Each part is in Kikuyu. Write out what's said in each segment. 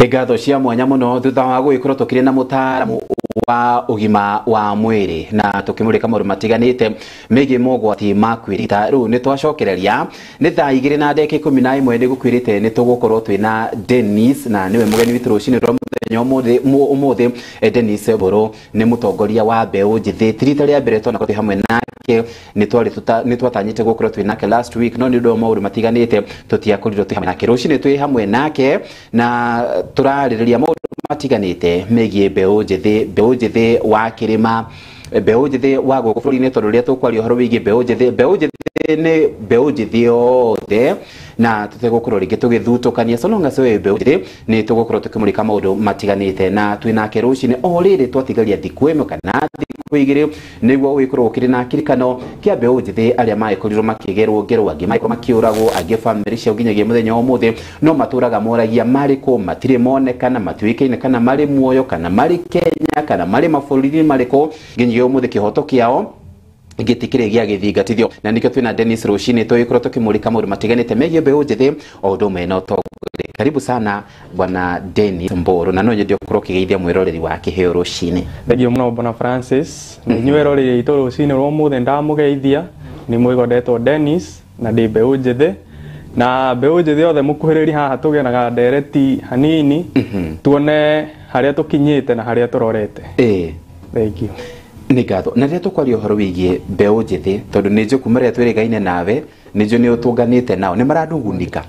Ngatho cia mwanya muno thutha wa gwikorwo tukiri na mutaaramu wa ugima wa mwiri na tukimurika maundu matiganite megie mogwati ma kwirita. Riu ni twacokereria ni thaa 2 na ndagika 11 ni gukwirite ni tugukorwo twina Dennis na niwe mugeni witu rucini rwa muthenya umuthi. Dennis Mburu ni mutongoria wa mbeũ njithi. Ti rita ria mbere twanakorwo hamwe nake, ni twatanyite gukorwo twi nake last week, no ni undu wa maundu matiganite tutiakorirwo twi hamwe nake. Rucini twi hamwe nake na turarĩrĩria maundu matiganite megie mbeũ njithi, mbeũ njithi wa kirima, mbeũ njithi wa gũkũ bũrũri-inĩ, tondũ rĩrĩa tũkwaria ũhoro wĩgiĩ mbeũ njithi, mbeũ njithi nĩ mbeũ njithi yothe na tũtegũkorwo rĩngĩ tũgĩthutũkania. So long as wĩ mbeũ njithi nĩ tũgũkorwo tũkĩmũrĩka maũndũ matiganĩte na twĩ nake rũcinĩ o rĩrĩ twatigaria thikũ ĩmwe kana thikũ igĩrĩ nĩguo ũgĩkorwo ũkĩrĩ na kĩririkano kĩa mbeũ njithi arĩa magĩkorirwo makĩgerwo ngero, angĩ magĩkorwo makĩũragwo, angĩ bamĩrĩ ciao nginyagia mũthenya wa ũmũthĩ no matũraga moragia marĩ kũ, matirĩ monekana, matiũĩkaine kana marĩ muoyo kana marĩ Kenya kana marĩ mabũrũri-inĩ marĩkũ. Nginyagia ũmũthĩ kĩhoto kĩao gĩtikĩrĩ gĩa gĩthingatithio, na nĩkĩo twĩna Dennis rũcinĩ tũgĩkorwo tũkĩmũrĩka maũndũ matiganĩte megiĩ mbeũ njĩthĩ o ũndũ ũmwe na ũtongoria. Karibu sana bwana Dennis Mburu, na no nyende ũkorwo ũkĩgeithia mwĩroreri wa Kĩheo rũcinĩ. Thengiũ mũno bwana Francis, nĩ inyuĩ eroreri aitũ rũcinĩ rwa ũmũthĩ ndamũgeithia. Nĩ mũigo ndetwo Dennis na ndĩ mbeũ njĩthĩ, na mbeũ njĩthĩ othe mũkuhĩrĩri haha tũgĩe na ndereti hanini tuone harĩa tũkinyĩte na harĩa tũrorete. Thank you. Nĩ ngatho. Na rĩrĩa tũkwaria ũhoro wĩgiĩ mbeũ njĩthĩ, tondũ nĩ njũĩ kuma rĩrĩa twĩrĩgaine nawe nĩ njũĩ nĩ ũtũnganĩte nao, nĩ maranugunika,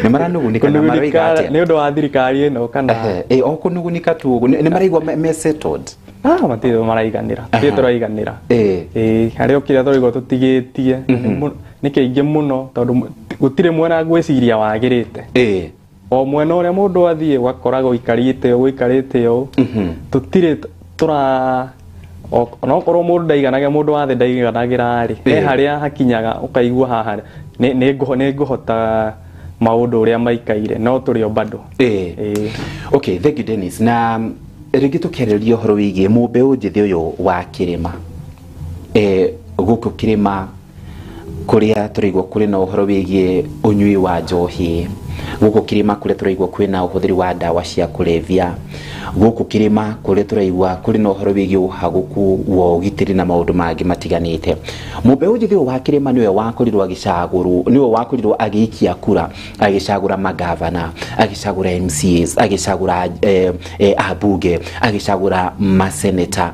nĩ maranugunika na maroiga atĩa? Nĩ ũndũ wa thirikari ĩno kana? Ĩ o kũnugunika tu ũguo, nĩ maraigua me settled? Ah, matirĩ maraiganĩra, matirĩ tũraiganĩra. Ĩ harĩa kĩrĩa tũraigua tũtigĩtie nĩ kĩingĩ mũno, tondũ gũtirĩ mwena ngwĩciria wagĩrĩte. O mwena ũrĩa mũndũ athiĩ ũgakora gũikarĩte ũũ, gũikarĩte ũũ. Tũtirĩ tũra onokorwo mũndũ ndaiganaga, mũndũ wa thĩ ndaiganagĩra rĩ, he harĩa hakinyaga ũkaigua haha nĩ ngũhota maũndũ ũrĩa maikaire, no tũrĩ o bado. Okay, thank you Dennis. Na rĩngĩ tũkĩarĩrĩria ũhoro wĩgiĩ mũmbeũ njĩthĩ ũyũ wa kĩrĩma, gũkũ kĩrĩma kũrĩa tũraigua kũrĩ na ũhoro wĩgiĩ ũnyui wa njohi, gũkũ kĩrĩma kũrĩa tũraigua kwĩna ũhũthĩri wa ndawa cia kũrebia, gũkũ kĩrĩma kũrĩa tũraigua kũrĩ na ũhoro wĩgiĩ ũhagũku wa ũgitĩri na maũndũ mangĩ matiganĩte. Mũmbeũ njĩthĩ ũyũ wa kĩrĩma nĩwe wakorirwo agĩcagũrwo, nĩwe wakorirwo agĩikia kura, agĩcagũra magavana, agĩcagũra MCAs, agĩcagũra ambunge, agĩcagũra maseneta.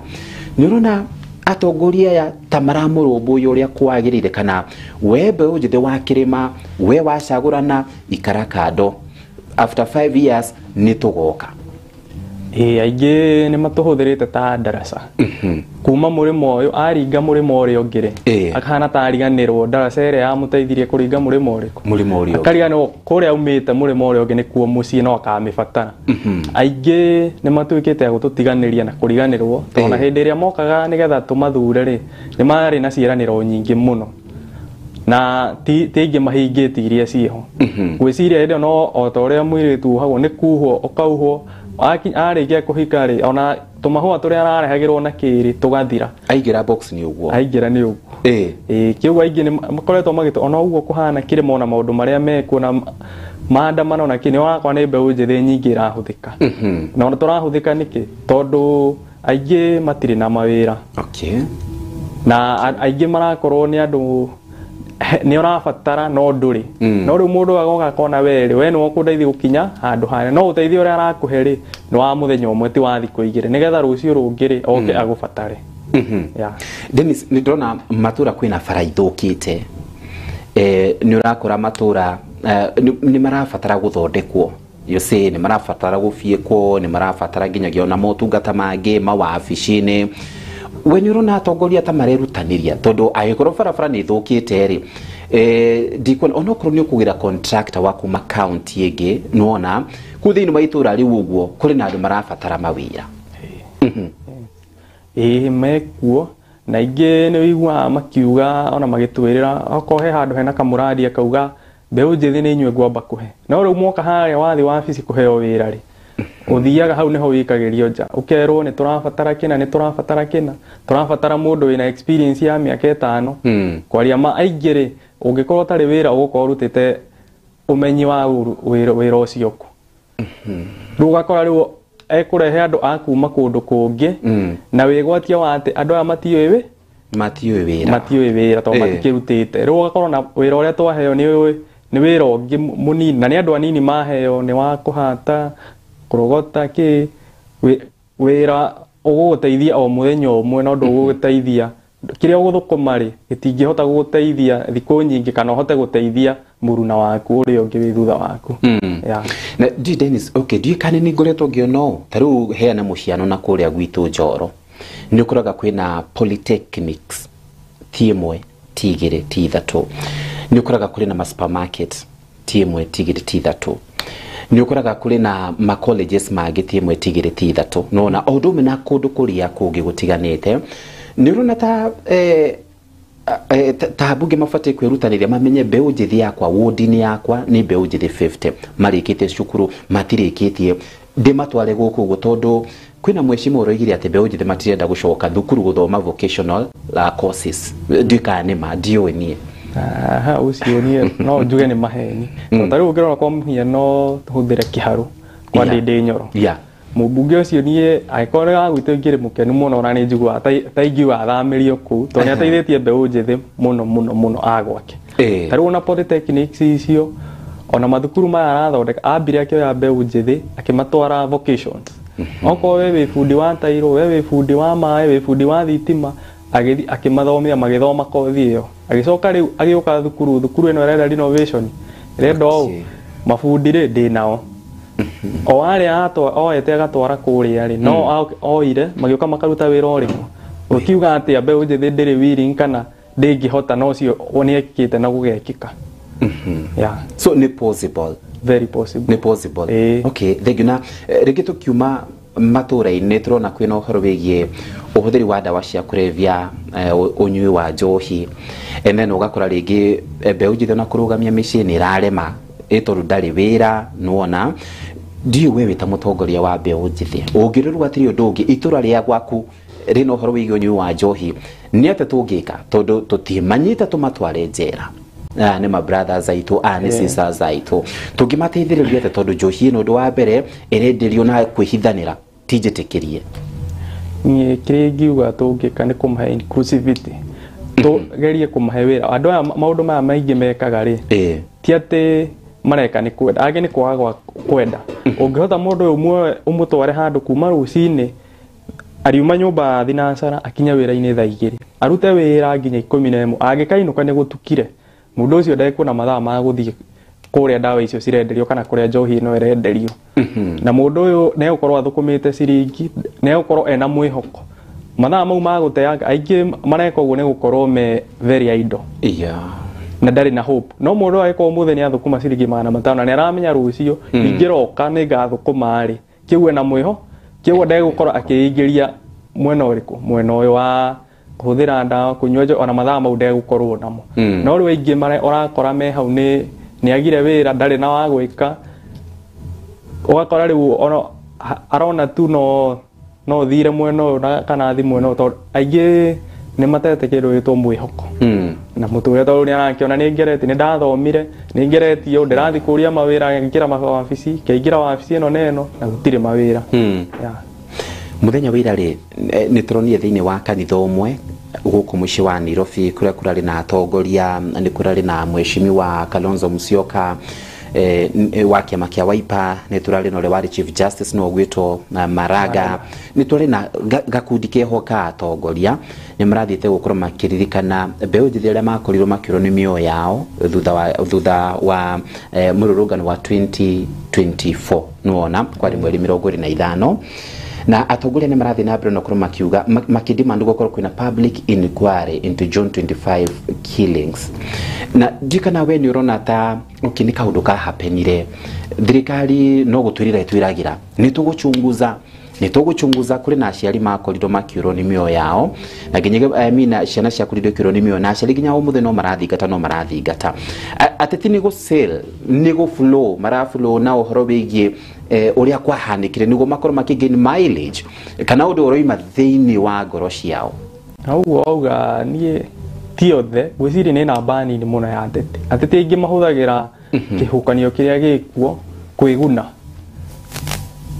Nĩ ũrona atongoria aya ta maramũrũmbũiya ũrĩa kwagĩrĩire, kana we mbeũ njĩthĩ wa kĩrĩma, we wacagũrana ikara kando, after 5 years nĩ tũgoka? Ĩ aingĩ nĩ matũhũthĩrĩte ta ndaraca kuma mũrĩmo ũyũ aringa mũrĩmo ũrĩa ũngĩ rĩ, akahana ta ariganĩrwo ndaraca ĩrĩa yamũteithirie kũringa mũrĩmo ũrĩkũ. Mũrĩmo ũrĩa ũngĩ. Akariganĩrwo kũrĩa aumĩte mũrĩmo ũrĩa ũngĩ nĩkuo mũciĩ no akamĩbatara. Aingĩ nĩ matuĩkĩte a gũtũtiganĩria na kũriganĩrwo, tondũ ona hĩndĩ ĩrĩa mokaga nĩgetha tũmathure rĩ, nĩ marĩ na ciĩranĩro nyingĩ mũno na ti aingĩ mahingĩtie iria ciĩho. Ngwĩciria hĩndĩ ĩyo no o ta ũrĩa mũirĩtu uhagwo nĩ kuhwo ũkauhwo, arĩkia kũhika rĩ, ona tũmahũa tũrĩa ararehagĩrwo na kĩrĩ tũgathira. Aingĩra box nĩ ũguo. Aingĩra nĩ ũguo. Ĩ kĩu aingĩ nĩ makoretwo magĩtũ ona ũguo kũhana kĩrĩma, ona maũndũ marĩa mekuo na maandamano na kĩ, nĩ ũrakora nĩ mbeũ njĩthĩ nyingĩ irahũthĩka. Na ona tũrahũthĩka nĩkĩ? Tondũ aingĩ matirĩ na mawĩra. Na aingĩ marakorwo nĩ andũ nĩ ũrabatara no ndũrĩ. No rĩu mũndũ agoka akona we rĩ, we nĩwe ũkũndeithia gũkinya handũ harĩa, no ũteithio ũrĩa arakũhe rĩ nĩ wa mũthenya ũmwe, ti wa thikũ igĩrĩ, nĩgetha rũciũ rũngĩ rĩ oke agũbatare. Dennis, nĩ ndĩrona matũra kwĩna bara ithũkĩte, nĩ ũrakora matũra nĩ marabatara gũthondekwo, you see, nĩ marabatara gũbiĩkwo, nĩ marabatara nginyagia ona motungata mangĩ mawabici-inĩ. We nĩ ũrona atongoria ta marerutanĩria, tondũ angĩkorwo barabara nĩ ĩthũkĩte rĩ, ndikuona onokorwo nĩ ũkũgĩra contractor wa kuma county ĩngĩ, nĩwona kũu thĩinĩ wa itũra rĩu ũguo kũrĩ na andũ marabatara mawĩra. Ĩĩ mekuo, na aingĩ nĩ ũiguaga makiuga ona magĩtwĩrĩra okorwo he handũ hena kamũradi akauga mbeũ njĩthĩ nĩ inyuĩ ngwamba kũhe, no rĩu mwoka harĩa wathiĩ wabici kũheo wĩra rĩ, ũthiaga hau nĩho wĩkagĩrio nja, ũkerwo nĩ tũrabatara kĩna, nĩ tũrabatara kĩna, tũrabatara mũndũ wĩna experience ya mĩaka 5. Kwaria ma aingĩ rĩ, ũngĩkorwo ũtarĩ wĩra ũgũkorwo ũrutĩte ũmenyi wa wĩra ũcio kũ. Rĩu ũgakora rĩu ekũrehe andũ a kuma kũndũ kũngĩ na wĩgwatia wa atĩ andũ aya matiũĩ wĩra tondũ matikĩrutĩte. Rĩu ũgakorwo na wĩra ũrĩa twaheo nĩ wĩra ũngĩ mũnini na nĩ andũ anini maheo, nĩ wa kũhata, kũrogota kĩ, wĩra ũgũgũteithia o mũthenya ũmwe na ndũgũgũteithia kĩrĩa ũgũthũkũma rĩ gĩtingĩhota gũgũteithia thikũ nyingĩ kana ũhote gũteithia mũruna waku ũrĩa ũngĩ wĩ thutha waku. Yeah. Na di Dennis, okay, ndiũĩ kana nĩ ngoretwo ngĩona ũũ ta rĩu heana mũciano na kũrĩa gwitũ Njoro nĩ ũkoraga kwĩna polytechnics ti ĩmwe ti igĩrĩ ti ithatũ, nĩ ũkoraga kũrĩ na ma supermarket ti ĩmwe ti igĩrĩ ti ithatũ, nĩ ũkoraga kũrĩ na ma colleges mangĩ ti ĩmwe ti igĩrĩ ti ithatũ, nona o ũndũ ũmwe na kũndũ kũrĩa kũngĩ gũtiganĩte. Nĩ ũrona ta ta mbunge mabatiĩ kwĩrutanĩria mamenye mbeũ njĩthĩ yakwa ward-inĩ yakwa nĩ mbeũ njĩthĩ 50 marĩkĩtie cukuru matirĩkĩtie, ndĩmatware gũkũ ũguo tondũ kwĩna mheshimiwa ũroigire atĩ mbeũ njĩthĩ matirenda gũcoka thukuru gũthoma vocational courses. Ndiũĩ kana nĩ ma, ndiũĩ niĩ. Aha, ũcio niĩ no njuge nĩ maheni. Ta rĩu ũngĩrora kwa mũhiano tũhũthĩre Kĩharũ kwa Ndĩndĩ Nyoro. Mũmbunge ũcio niĩ angĩkorwo nĩ wa gwitũ ingĩrĩ mũkenu mũno na nĩ njiguaga ta ingiuga athamĩrio kũu tondũ nĩ ateithĩtie mbeũ njĩthĩ mũno mũno mũno a gwake. Ta rĩu ona polytechnics icio ona mathukuru maya arathondeka ambire akĩoya mbeũ njĩthĩ akĩmatwara vocations. Okorwo we wĩ bundi wa tairo, we wĩ bundi wa maĩ, wĩ bundi wa thitima, agĩthiĩ akĩmathomia magĩthoma kothi ĩyo. Agĩcoka rĩu agĩũka thukuru, thukuru ĩno ĩrenda renovation, ĩrenda ũũ, mabundi rĩ ndĩ nao. O arĩa oete agatwara kũrĩa rĩ no oire magĩũka makaruta wĩra ũrĩkũ. Ũkiuga atĩ mbeũ njĩthĩ ndĩrĩ willing kana ndĩngĩhota, no ũcio nĩ ekĩkĩte na gũgekĩka. Yeah. So nĩ possible. Very possible. Nĩ possible. Okay, thank you. Na rĩngĩ tũkiuma matũra-inĩ tũrona kwĩna ũhoro wĩgiĩ ũhũthĩri wa ndawa cia kũrebia, ũnyui wa njohi, and then ũgakora rĩngĩ mbeũ njĩthĩ ona kũrũgamia mĩciĩ nĩ ĩrarema ĩ tondũ ndarĩ wĩra. Nĩwona ndiũĩ we wĩ ta mũtongoria wa mbeũ njĩthĩ ũngĩrorwo atĩrĩ ũndũ ũngĩ itũra rĩa gwaku rĩna ũhoro wĩgiĩ ũnyui wa njohi, nĩ atĩa tũngĩka tondũ tũtimanyĩte tũmatware njera? Aya nĩ ma brothers aitũ, aya nĩ sisters aitũ, tũngĩmateithĩrĩria atĩa tondũ njohi ĩno ũndũ wa mbere ĩrenderio na kwĩhithanĩra ti njĩtĩkĩrie? Niĩ kĩrĩa ingiuga tũngĩka nĩ kũmahe inclusivity, tũgerie kũmahe wĩra. Andũ aya maũndũ maya maingĩ mekaga rĩ ti atĩ mareka nĩ kwenda, angĩ nĩ kwaga gwa kwenda. Ũngĩhota mũndũ ũyũ ũmwe ũmũtware handũ kuma rũcinĩ ariuma nyũmba thinacara akinye wĩra-inĩ thaa 2 arute wĩra nginya 11, angĩkainũka nĩ gũtukire, mũndũ ũcio ndekuona mathaa ma gũthiĩ kũrĩa ndawa icio cirenderio kana kũrĩa njohi ĩno ĩrenderio. Na mũndũ ũyũ nĩ egũkorwo athũkũmĩte ciringi, nĩ egũkorwo ena mwĩhoko. Mathaa mau ma gũteanga aingĩ mareka ũguo nĩ gũkorwo me very idle. Na ndarĩ na hope. No mũndũ agĩkorwo ũmũthĩ nĩ athũkũma ciringi 500 na nĩ aramenya rũciũ ingĩroka nĩ ngathũkũma rĩ, kĩu ena mwĩho, kĩu ndegũkorwo akĩingĩria mwena ũrĩkũ, mwena ũyũ wa kũhũthĩra ndawa, kũnyua njohi, ona mathaa mau ndegũkorwo namo. No rĩu aingĩ ũrakora me hau nĩ agire wĩra, ndarĩ na wa gwĩka, ũgakora rĩu ona arona tu no thire mwena ũyũ kana athi mwena ũyũ, tondũ aingĩ nĩ matete kĩndũ gĩtwo mwĩhoko. Na mũtũrĩre tondũ nĩ arakĩona nĩ ngeretie, nĩ ndathomire, nĩ ngeretie ũũ, ndĩrathiĩ kũria mawĩra, ngĩra mawabici, ngĩingĩra wabici ĩno na ĩno na gũtirĩ mawĩra. Mũthenya wa ira rĩ nĩ tũronire thĩinĩ wa kanitha ũmwe gũkũ mũciĩ wa Nairobi kũrĩa kũrarĩ na atongoria, nĩ kũrarĩ na mheshimiwa Kalonzo Musyoka wa kĩama kĩa Wiper, nĩ tũrarĩ na ũrĩa warĩ Chief Justice no ũgwĩtwo Maraga, nĩ tũrĩ na gakundi keho ka atongoria nĩ marathiĩte gũkorwo makĩririkana mbeũ njĩthĩ arĩa makorirwo makĩũrwo nĩ mĩoyo yao thutha wa mũrũrũngano wa 2024, nĩwona kwarĩ mweri 25, na atongoria nĩ marathiĩ na mbere na gũkorwo makiuga makĩdemand gũkorwo kwĩna public inquiry into June 25 killings. Na ndiũĩ kana we nĩ ũrona ta okay, nĩ kaũndũ kahapenire, thirikari no gũtwĩrĩra ĩtwĩragĩra nĩ tũgũchunguza, nĩ tũgũchunguza. Kũrĩ na aciari makorirwo makĩũrwo nĩ mĩoyo yao na nginya I mean, ciana ciakorirwo ikĩũrwo nĩ mĩoyo na aciari nginya ũmũthĩ no marathingata, no marathingata. Ateti nĩ gũ sell, nĩ gũ flow, mara flow na ũhoro wĩgiĩ ũrĩa kwahanĩkire nĩguo makorwo makĩ gain mileage kana ũndũ ũroima thĩinĩ wa ngoro ciao. Na ũguo wauga niĩ ti othe, ngwĩciria nĩ namba nini mũno ya ateti. Ateti aingĩ mahũthagĩra Kĩhuhũkanio kĩrĩa gĩkuo kwĩguna.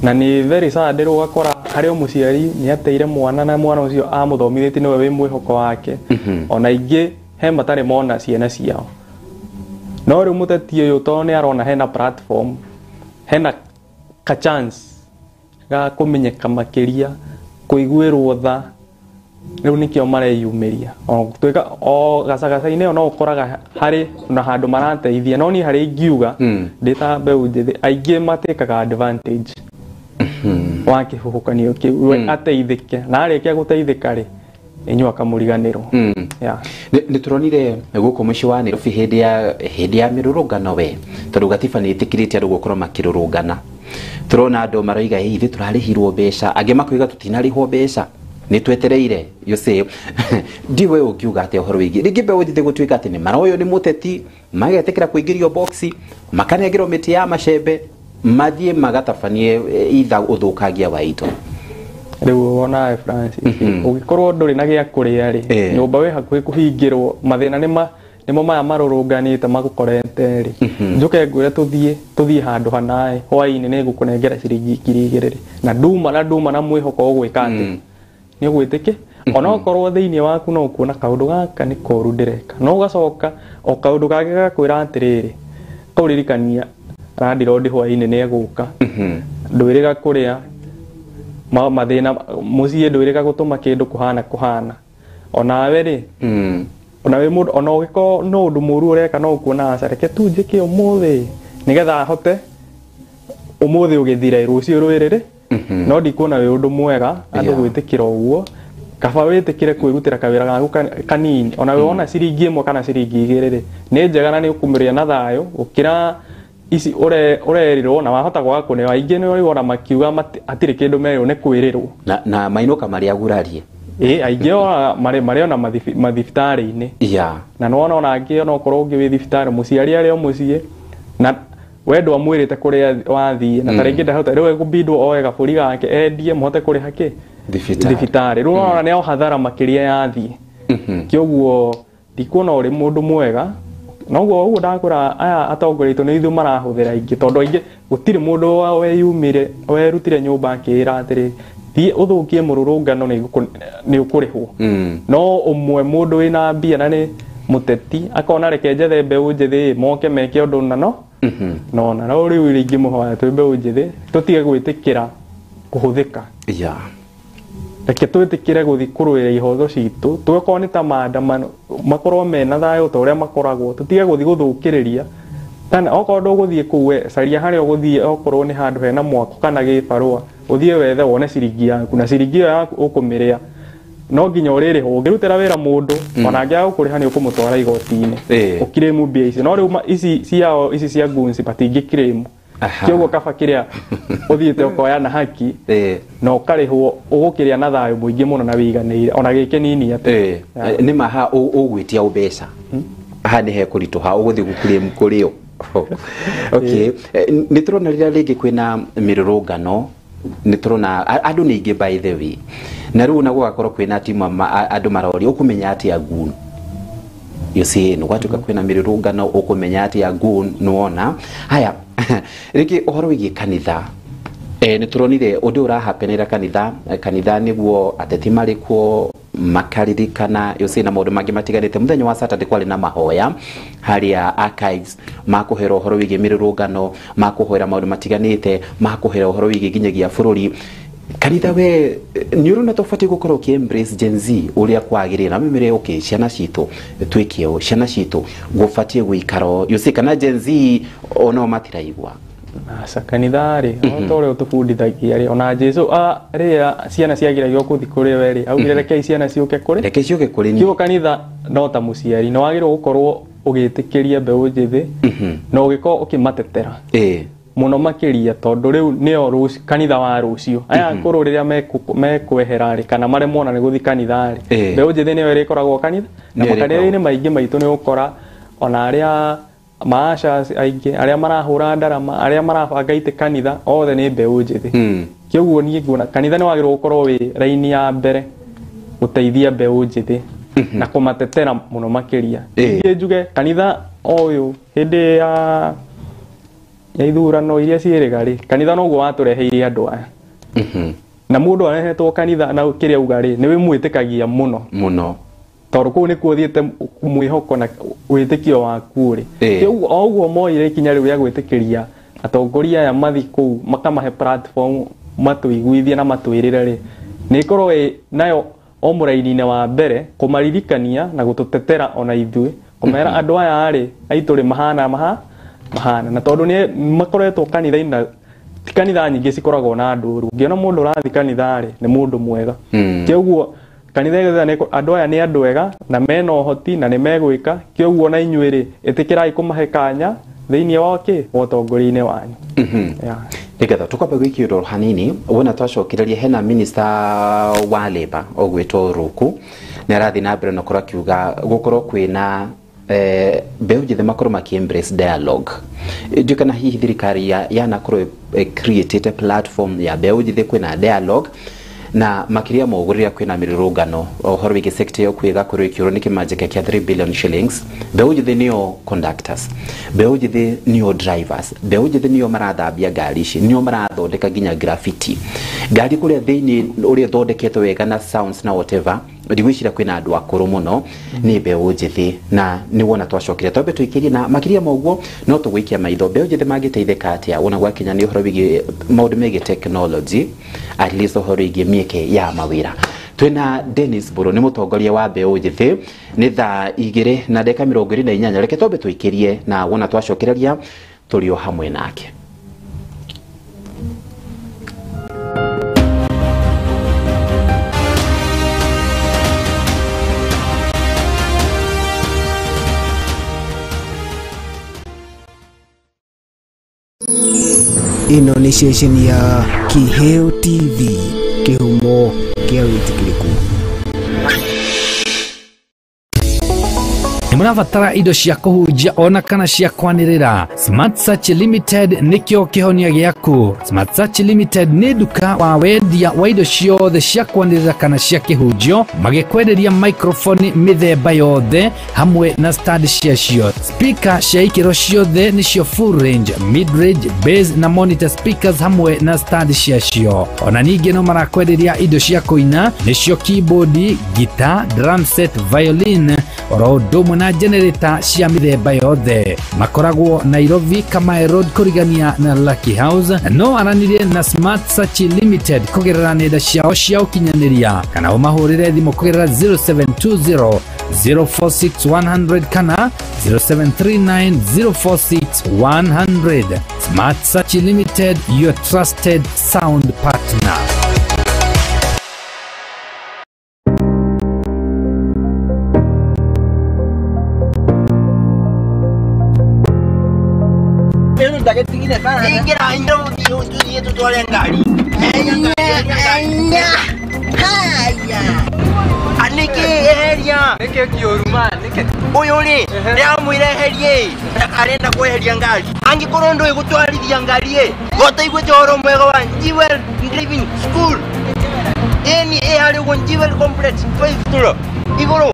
Na nĩ very sad rĩu ũgakora harĩ o mũciari nĩ ateire mwana, na mwana ũcio amũthomithĩtie nĩwe wĩ mwĩhoko wake. Ona ingĩ he matarĩ mona ciana ciao. No rĩu mũteti ũyũ tondũ nĩ arona hena platform, hena ka chance ga kũmenyeka makĩria, kũiguĩrwo tha, rĩu nĩkĩo mareyumĩria. O gũtuĩka o gacagaca-inĩ ĩyo no ũkoraga harĩ na handũ marateithia, no niĩ harĩ ingiuga ndĩ ta mbeũ njĩthĩ, aingĩ matĩkaga advantage wa kĩhuhũkanio kĩu, we ateithĩke, na arĩkia gũteithĩka rĩ, inyuĩ akamũriganĩrwo. Yeah. Nĩ tũronire gũkũ mũciĩ wa Nairobi hĩndĩ ya mĩrũrũngano, we tondũ gatiba nĩ ĩtĩkĩrĩtie andũ gũkorwo makĩrũrũngana, tũrona andũ maroiga, "Ĩ, ithuĩ tũrarĩhirwo mbeca," angĩ makoiga, "Tũtinarĩhwo mbeca, nĩ twetereire." You see, ndiwe ũngiuga atĩa ũhoro wĩgiĩ rĩngĩ mbeũ njĩthĩ gũtuĩka atĩ nĩ maroywo nĩ mũteti, magetĩkĩra kũingĩrio boxi, makanengerwo mĩtĩ ya macembe, mathiĩ magatabanie itha ũthũkangia wa indo? Rĩu wonawe Francis, ũngĩkorwo ndũrĩ na gĩa kũrĩa rĩ, nyũmba wĩ hakuhĩ kũhingĩrwo, mathĩna nĩ nĩmo maya marũrũnganĩte magũkorete rĩ, njũke ngwĩre tũthiĩ handũ hanaĩ hwaĩ-inĩ, nĩ ngũkũnengera ciringi 2000 rĩ, na nduma na nduma na mwĩhoko ũgwĩka atĩ nĩ ũgwĩtĩkĩ, onokorwo thĩinĩ waku no ũkuona kaũndũ gaka nĩ koru ndĩreka, no ũgacoka o kaũndũ kangĩ gagakwĩra atĩrĩrĩ, kaũririkania landlord hwaĩ-inĩ nĩ egũka, ndwĩrĩga kũrĩa mathĩna mũciĩ, ndwĩrĩga gũtũma kĩndũ kũhana kũhana onawe rĩ, ona wĩ mũndũ, ona ũgĩkorwo no ũndũ mũru ũreka, no ũkuona aca, reke tu njĩke ũmũthĩ nĩgetha hote ũmũthĩ ũgĩthire, rũciũ rwĩrĩ rĩ. No ndikuona wĩ ũndũ mwega andũ gwĩtĩkĩra ũguo. Kaba wĩtĩkĩre kwĩrutĩra kawĩra gaku kanini, ona wĩ wona ciringi 1 kana ciringi 2 rĩ, nĩ njega na nĩ ũkũmĩrĩa na thayũ gũkĩra ici ũrerirwo na wahota kwaga kũneo. Aingĩ nĩ ũrĩ makiuga hatirĩ kĩndũ merirwo, nĩ kwĩrĩrwo. Na mainũka marĩ agurarie. Ĩ, aingĩ ona marĩ ona mathibitarĩ-inĩ. Na nĩwona ona angĩ ona okorwo ũngĩ wĩ thibitarĩ, mũciari arĩ o mũciĩ na we ndwamwĩrĩte kũrĩa wathiĩ, na ta rĩngĩ ndahota rĩu egũbindwo oe gabũri gake endie mũhote kũrĩha kĩ? Thibitarĩ. Thibitarĩ. Rĩu ũrona nĩ o hathara makĩria yathiĩ. Kĩoguo ndikuona ũrĩ mũndũ mwega noguo ũguo ndakwĩra, aya atongoria aitũ nĩ ithuĩ marahũthĩra aingĩ, tondũ aingĩ gũtirĩ mũndũ weyumire werutire nyũmba akĩĩra atĩrĩ, "Thiĩ ũthũkie mũrũrũngano nĩ ũkũrĩhwo." No ũmwe mũndũ wĩna mbia na nĩ mũteti akona, "Reke njethe mbeũ njĩthĩ moke meke ũndũ," na no nona no rĩu rĩngĩ mũhoya twĩ mbeũ njĩthĩ tũtige gwĩtĩkĩra kũhũthĩka. Reke twĩtĩkĩre gũthiĩ kũrũĩra ihoto citũ, tũgĩkorwo nĩ ta maandamano makorwo mena thayũ ta ũrĩa makoragwo, tũtige gũthiĩ gũthũkĩrĩria. Kana okorwo ndũgũthiĩ kũu, we caria harĩa ũgũthiĩ, okorwo nĩ handũ hena mwako kana gĩbarũa, ũthiĩ wethe wone ciringi yaku, na ciringi ĩyo yaku ũkũmĩrĩa no nginya ũrĩrĩhwo. Ũngĩrutĩra wĩra mũndũ ona angĩaga gũkũrĩha, nĩ ũkũmũtwara igoti-inĩ ũkirĩmu mbia icio. No rĩu ici ciao, ici cia goons, matingĩkirĩmu. Kĩoguo kaba kĩrĩa ũthiĩte ũkoya na haki na ũkarĩhwo, ũgũkĩrĩa na thayũ mũingĩ mũno na wĩiganĩire ona gĩkĩ nini atĩ. Nĩ ma ha ũgwĩtia ũmbeca haha nĩ hekũritũha ũgũthiĩ gũclaim kũrĩo. Okay. Nĩ tũrona rĩrĩa rĩngĩ kwĩna mĩrũrũngano, nĩ tũrona andũ nĩ aingĩ, by the way, na rĩu ona gũgakorwo kwĩna timu andũ maroria, ũkũmenya atĩa goon? You see, nĩ gwatuĩka kwĩna mĩrũrũngano, ũkũmenya atĩa goon? Nĩwona haya rĩngĩ ũhoro wĩgiĩ kanitha, nĩ tũronire ũndũ ũrahapenera kanitha, kanitha nĩguo ateti marĩ kuo makaririkana, you see, na maũndũ mangĩ matiganĩte. Mũthenya wa Saturday kwarĩ na mahoya harĩa archives makũhera ũhoro wĩgiĩ mĩrũrũngano, makũhoera maũndũ matiganĩte, makũhera ũhoro wĩgiĩ nginyagia bũrũri. Kanitha, we nĩ ũrona tũbatiĩ gũkorwo ũkĩ embrace Gen Z ũrĩa kwagĩrĩire na mĩmĩre, okay, ciana citũ twĩke ũũ, ciana citũ gũbatiĩ gũikara ũũ, you see, kana Gen Z onao matiraigua? Aca, kanitha rĩ, o ta ũrĩa ũtũbundithagia rĩ, ona Jesu rĩrĩa ciana ciagiragio gũthiĩ kũrĩ we rĩ, augire, "Rekei ciana ciũke kũrĩ." Reke ciũke kũrĩ niĩ. Kiugo kanitha no ta mũciari, nĩ wagĩrĩirwo gũkorwo ũgĩtĩkĩria mbeũ njĩthĩ na ũgĩkorwo ũkĩmatetera mũno makĩria, tondũ rĩu nĩo kanitha wa rũciũ. Aya akũrũ rĩrĩa mekwehera rĩ, kana maremwo ona nĩ gũthiĩ kanitha rĩ, mbeũ njĩthĩ nĩyo ĩrĩkoragwo kanitha na Nĩyo ĩrĩkoragwo. Makanitha-inĩ maingĩ maitũ nĩ ũkora ona arĩa maashas aingĩ, arĩa marahũra ndarama, arĩa marabanga itĩ kanitha, othe nĩ mbeũ njĩthĩ. Kĩoguo niĩ nguona kanitha nĩ wagĩrĩirwo gũkorwo wĩ raini ya mbere gũteithia mbeũ njĩthĩ na kũmatetera mũno makĩria. Ningĩ njuge kanitha ũyũ hĩndĩ ya ithurano iria ciĩrĩga rĩ, kanitha noguo watũreheire andũ aya. Na mũndũ arehetwo kanitha na kĩrĩa auga rĩ, nĩ wĩmwĩtĩkagia mũno mũno, tondũ kũu nĩkuo ũthiĩte mwĩhoko na wĩtĩkio waku rĩ. Ũguo o ũguo moire ikinya rĩu rĩa gwĩtĩkĩria atongoria aya mathi kũu makamahe platform matũiguithie na matwĩrĩre rĩ, nĩ ĩkorwo ĩ nayo o mũraini-inĩ wa mbere kũmaririkania na gũtũtetera ona ithuĩ, kũmera andũ aya rĩ aitũ rĩ mahana mahana, na tondũ nĩ makoretwo kanitha-inĩ na ti kanitha nyingĩ cikoragwo na andũ ũru. Ũngĩona mũndũ ũrathiĩ kanitha rĩ, nĩ mũndũ mwega. Kĩoguo kanitha ĩyo andũ aya nĩ andũ ega na mena ũhoti na nĩ megwĩka, kĩoguo na inyuĩ rĩ ĩtĩkĩrai kũmahe kanya thĩinĩ wa kĩ wa ũtongoria-inĩ wanyu. Nĩgetha tũkwamba gwĩkĩrwo ũroro hanini, wona twacokereria hena minister wa labour ũgwĩtwo Ruku, nĩ arathiĩ na mbere na gũkorwo akiuga gũkorwo kwĩna mbeũ njĩthĩ makorwo makĩ embrace dialogue. Ndiũĩ kana hihi thirikari yanakorwo created platform ya mbeũ njĩthĩ kwĩna dialogue, na makĩria ma ũguo rĩrĩa kwĩna mĩrũrũngano ũhoro wĩgiĩ sector ĩyo kwĩga kũrĩ kĩũrwo nĩ kĩmanjĩka kĩa 3 billion shillings. Mbeũ njĩthĩ nĩo conductors, mbeũ njĩthĩ nĩo drivers, mbeũ njĩthĩ nĩo marathambia ngari ici, nĩo marathondeka nginya graffiti ngari kũrĩa thĩinĩ ũrĩa ĩthondeketwo wega na sounds na whatever. Ndigwĩciria kwĩna andũ akũrũ mũno, nĩ mbeũ njĩthĩ, na nĩ wona twacokire twambe tũikĩrie, na makĩria ma ũguo no tũgũikia maitho mbeũ njĩthĩ mangĩteithĩka atĩa wona gwakinya nĩ ũhoro wĩgiĩ maũndũ megiĩ technology, at least ũhoro wĩgiĩ mĩeke ya mawĩra. Twĩna Dennis Mburu, nĩ mũtongoria wa mbeũ njĩthĩ. Nĩ thaa 2:28, reke twambe tũikĩrie, na wona twacokereria tũrĩ o hamwe nake. Ĩno nĩ ceceni ya Kiheo TV, kĩhumo kĩa wĩtĩkĩrĩku. Mũrabatara indo cia kũhunjia ona kana cia kwanĩrĩra, Smart Search Limited nĩkĩo kĩhonia gĩaku. Smart Search Limited nĩ nduka wa wendia wa indo ciothe cia kwanĩrĩra kana cia kĩhunjio, magĩkwenderia microphone mĩthemba yothe hamwe na stand ciacio, speaker cia ikĩro ciothe nĩcio full range, mid range, bass na monitor speakers hamwe na stand ciacio. Ona ningĩ no marakwenderia indo cia kũina nĩcio keyboard, guitar, drum set, violin oro ũndũ ũmwe na generator cia mĩthemba yothe. Makoragwo Nairobi Kamae Road kũrigania na Lucky House. No aranĩrie na Smart Search Limited kũgerera nenda ciao cia ũkinyanĩria, kana ũmahũrĩre thimũ kũgerera 0720 046 100 kana 0739 046 100. Smart Search Limited, your trusted sound partner. Ũyũ rĩ ndĩramwĩra eherie arenda kweheria ngari, angĩkorwo ndũĩ gũtwarithia ngari ĩ gotaiguĩte ũhoro mwega wa Jewel Driving School, ĩni ĩ harĩ ũguo Jewel Complex 5 floor igũrũ.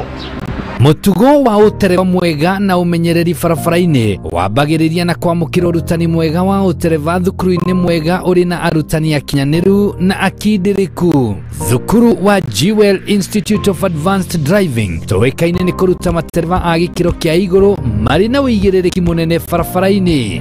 Mũtugo wa ũtereba mwega na ũmenyereri barabara-inĩ wambagĩrĩria na kwamũkĩra ũrutani mwega wa ũtereba thukuru-inĩ mwega ũrĩ na arutani akinyanĩru na akindĩrĩku. Thukuru wa Jewel Institute of Advanced Driving tũĩkaine nĩ kũruta matereba a gĩkĩro kĩa igũrũ marĩ na ũigĩrĩrĩki mũnene barabara-inĩ.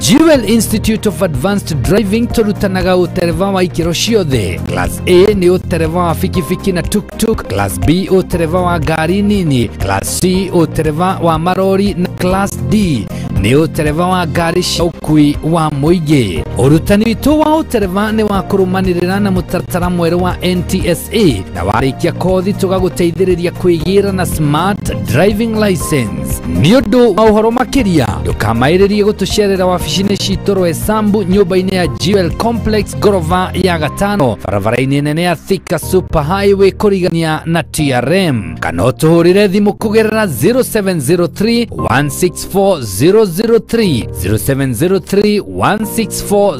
Jewel Institute of Advanced Driving tũrutanaga ũtereba wa ikĩro ciothe. Class A nĩ ũtereba wa bikibiki na tuk-tuk, Class B ũtereba wa ngari nini, Class C ũtereba wa marori na Class D nĩ ũtereba wa ngari cia ũkui wa mũingĩ. Ũrutani witũ wa ũtereba nĩ wa kũrũmanĩrĩra na mũtaratara mwerũ wa NTSA, na warĩkia kothi tũgagũteithĩrĩria kwĩgĩra na smart driving license. Nĩ ũndũ wa ũhoro makĩria ndũkamaĩrĩrie gũtũcerera wabici-inĩ citũ Roysambu nyũmba-inĩ ya Jewel Complex ngorova ya gatano barabara-inĩ nene ya Thika Super Highway kũrigania na TRM, kana ũtũhũrĩre thimũ kũgerera 0703 164 003 0703 164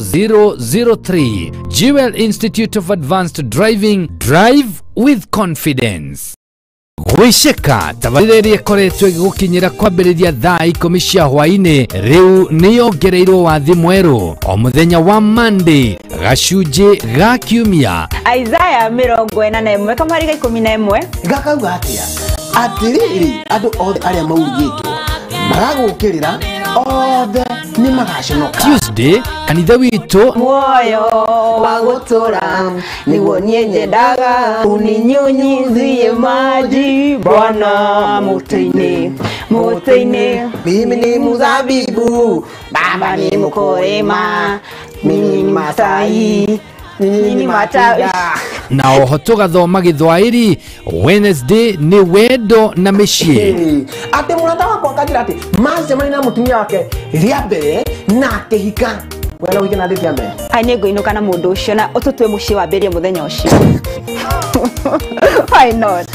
003. Jewel Institute of Advanced Driving, drive with confidence. Gwĩceka tabarĩra ĩrĩa ĩkoretwo ĩgĩgũkinyĩra kwambĩrĩria thaa 10 cia hwaĩ-inĩ rĩu nĩyongereirwo wathi mwerũ o mũthenya wa Monday gacunjĩ ga kiumia. Isaiah 41 kamari ga 11 gakauga atia atiriri andu othe aria maurigitwo maragukirira othe ni magaconoka. Tuesday kanitha witũ muoyo wa gutura niguo nie nyendaga uninyunyizie maji Bwana muti-ini muti-ini. Mimi ni muzabibu, baba ni mukurima, mimi ni Masai, mimi ni matawi. Na oho tũgathoma Gĩthwaĩri Wednesday nĩ wendo na mĩciĩ. Atĩ mũrata wakwa akanjĩra atĩ macemania na mũtumia wake rĩa mbere na akĩhika. We no ũhike na date ya mbere? Ai nĩ ngũinũka na mũndũ ũcio na ũtũtue mũciĩ wambĩrĩrie mũthenya ũcio. Why not?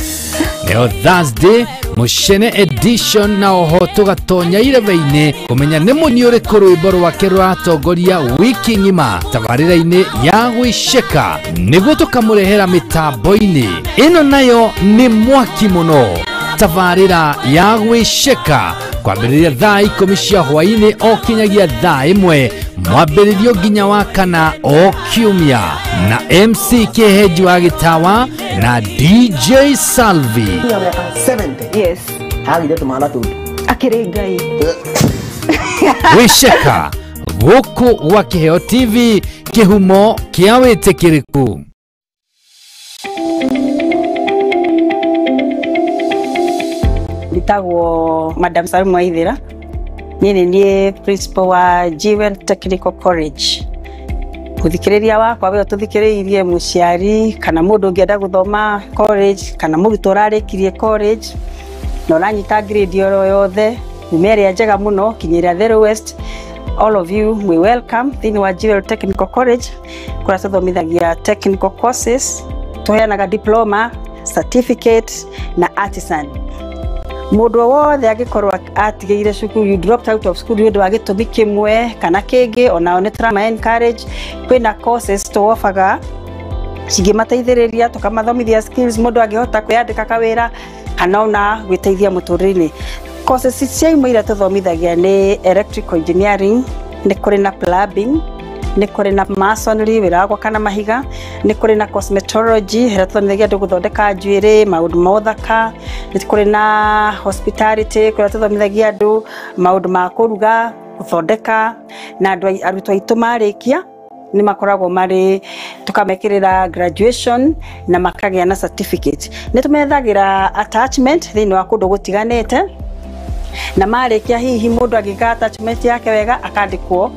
Neo Thursday Mucene edition na oho tũgatonya irebe-inĩ kũmenya nĩ mũini ũrĩkũ rwĩmbo rwake rũratongoria wiki ng'ima tabarĩra-inĩ ya Gwĩceka nĩguo tũkamũrehera mĩtambo-inĩ ĩno nayo nĩ mwaki mũno. Tabarĩra ya Gwĩceka kwambĩrĩria thaa 10 cia hwaĩ-inĩ o kinyagia thaa 1 mwambĩrĩrio nginya wa kana o kiumia na MC Kĩhenji wa Gĩtawa na DJ Salvi. 70. Yes. Hagire tumana tundu. Akĩrĩ Ngai. Gwĩceka gũkũ gwa Kĩheo TV kĩhumo kĩa wĩtĩkĩrĩku. Njĩtagwo Madam Salome Waithera. Niĩ nĩ niĩ principal wa Jewel Technical College. Mũthikĩrĩria wakwa we ũtũthikĩrĩirie mũciari kana mũndũ ũngĩenda gũthoma college kana mũrutwo ũrarĩkirie college na ũranyita grade oro yothe kuma ĩrĩa njega mũno kinya ĩrĩa the lowest, all of you we welcome thĩinĩ wa Jewel Technical College kũrĩa tũthomithagia technical courses, tũheanaga diploma, certificate na artisan. Mũndũ wothe angĩkorwo atigĩire cukuru, you dropped out of school nĩ ũndũ wa gĩtũmi kĩmwe kana kĩngĩ, onao nĩ tũrama encourage. Kwĩna courses tũobaga cingĩmateithĩrĩria tũkamathomithia skills mũndũ angĩhota kwĩyandĩka kawĩra kana ona gwĩteithia mũtũrĩre-inĩ. Courses cia imwe iria tũthomithagia nĩ electrical engineering, nĩ kũrĩ na plumbing, nĩ kũrĩ na masonry wĩra wa gwaka na mahiga, nĩ kũrĩ na cosmetology ĩrĩa tũthomithagia andũ gũthondeka njuĩrĩ, maũndũ ma ũthaka, nĩ kũrĩ na hospitality kũrĩa tũthomithagia andũ maũndũ ma kũruga, gũthondeka, na andũ arutwo aitũ marĩkia nĩ makoragwo marĩ tũkamekĩrĩra graduation na makagĩa na certificate. Nĩ tũmethagĩra attachment thĩinĩ wa kũndũ gũtiganĩte na marĩkia hihi mũndũ angĩka attachment yake wega akandĩkwo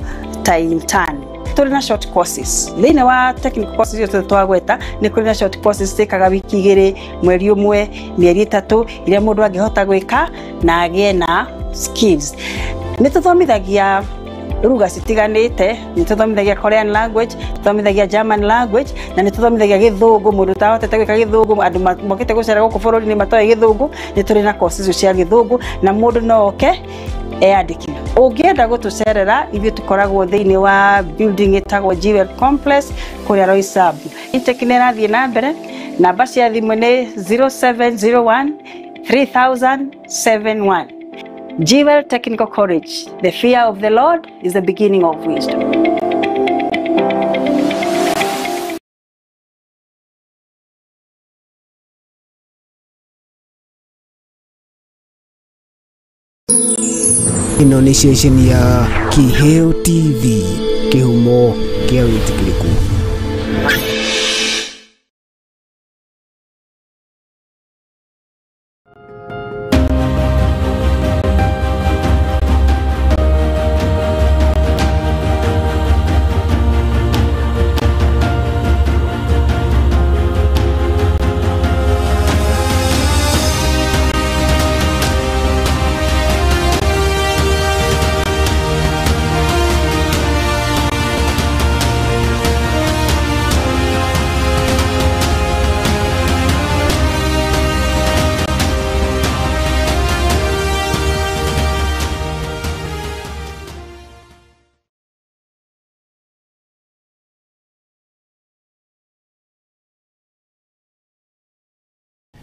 ta intern. Tũrĩ na short courses thĩinĩ wa technical courses icio twagweta, nĩ kũrĩ na short courses ciĩkaga wiki 2, mweri 1, mĩeri 3 iria mũndũ angĩhota gwĩka na agĩe na skills. Nĩ tũthomithagia ruga citiganĩte, nĩ tũthomithagia Korean language, tũthomithagia German language na nĩ tũthomithagia Gĩthũngũ. Mũndũ ũtahotete gwĩka Gĩthũngũ, andũ mokĩte gũcera gũkũ bũrũri-inĩ matoĩ Gĩthũngũ, nĩ tũrĩ na courses icio cia Gĩthũngũ na mũndũ no oke eyandĩkithie. Ũngĩenda gũtũcerera ithuĩ tũkoragwo thĩinĩ wa building ĩtagwo Jewel Complex kũrĩa Roysambu. Intake nĩ ĩrathiĩ na mbere, namba cia thimũ nĩ 0701 3071. Jewel Technical College, the fear of the Lord is the beginning of wisdom. Ĩno nĩ ceceni ya Kĩheo TV kĩhumo kĩa wĩtĩkĩrĩku.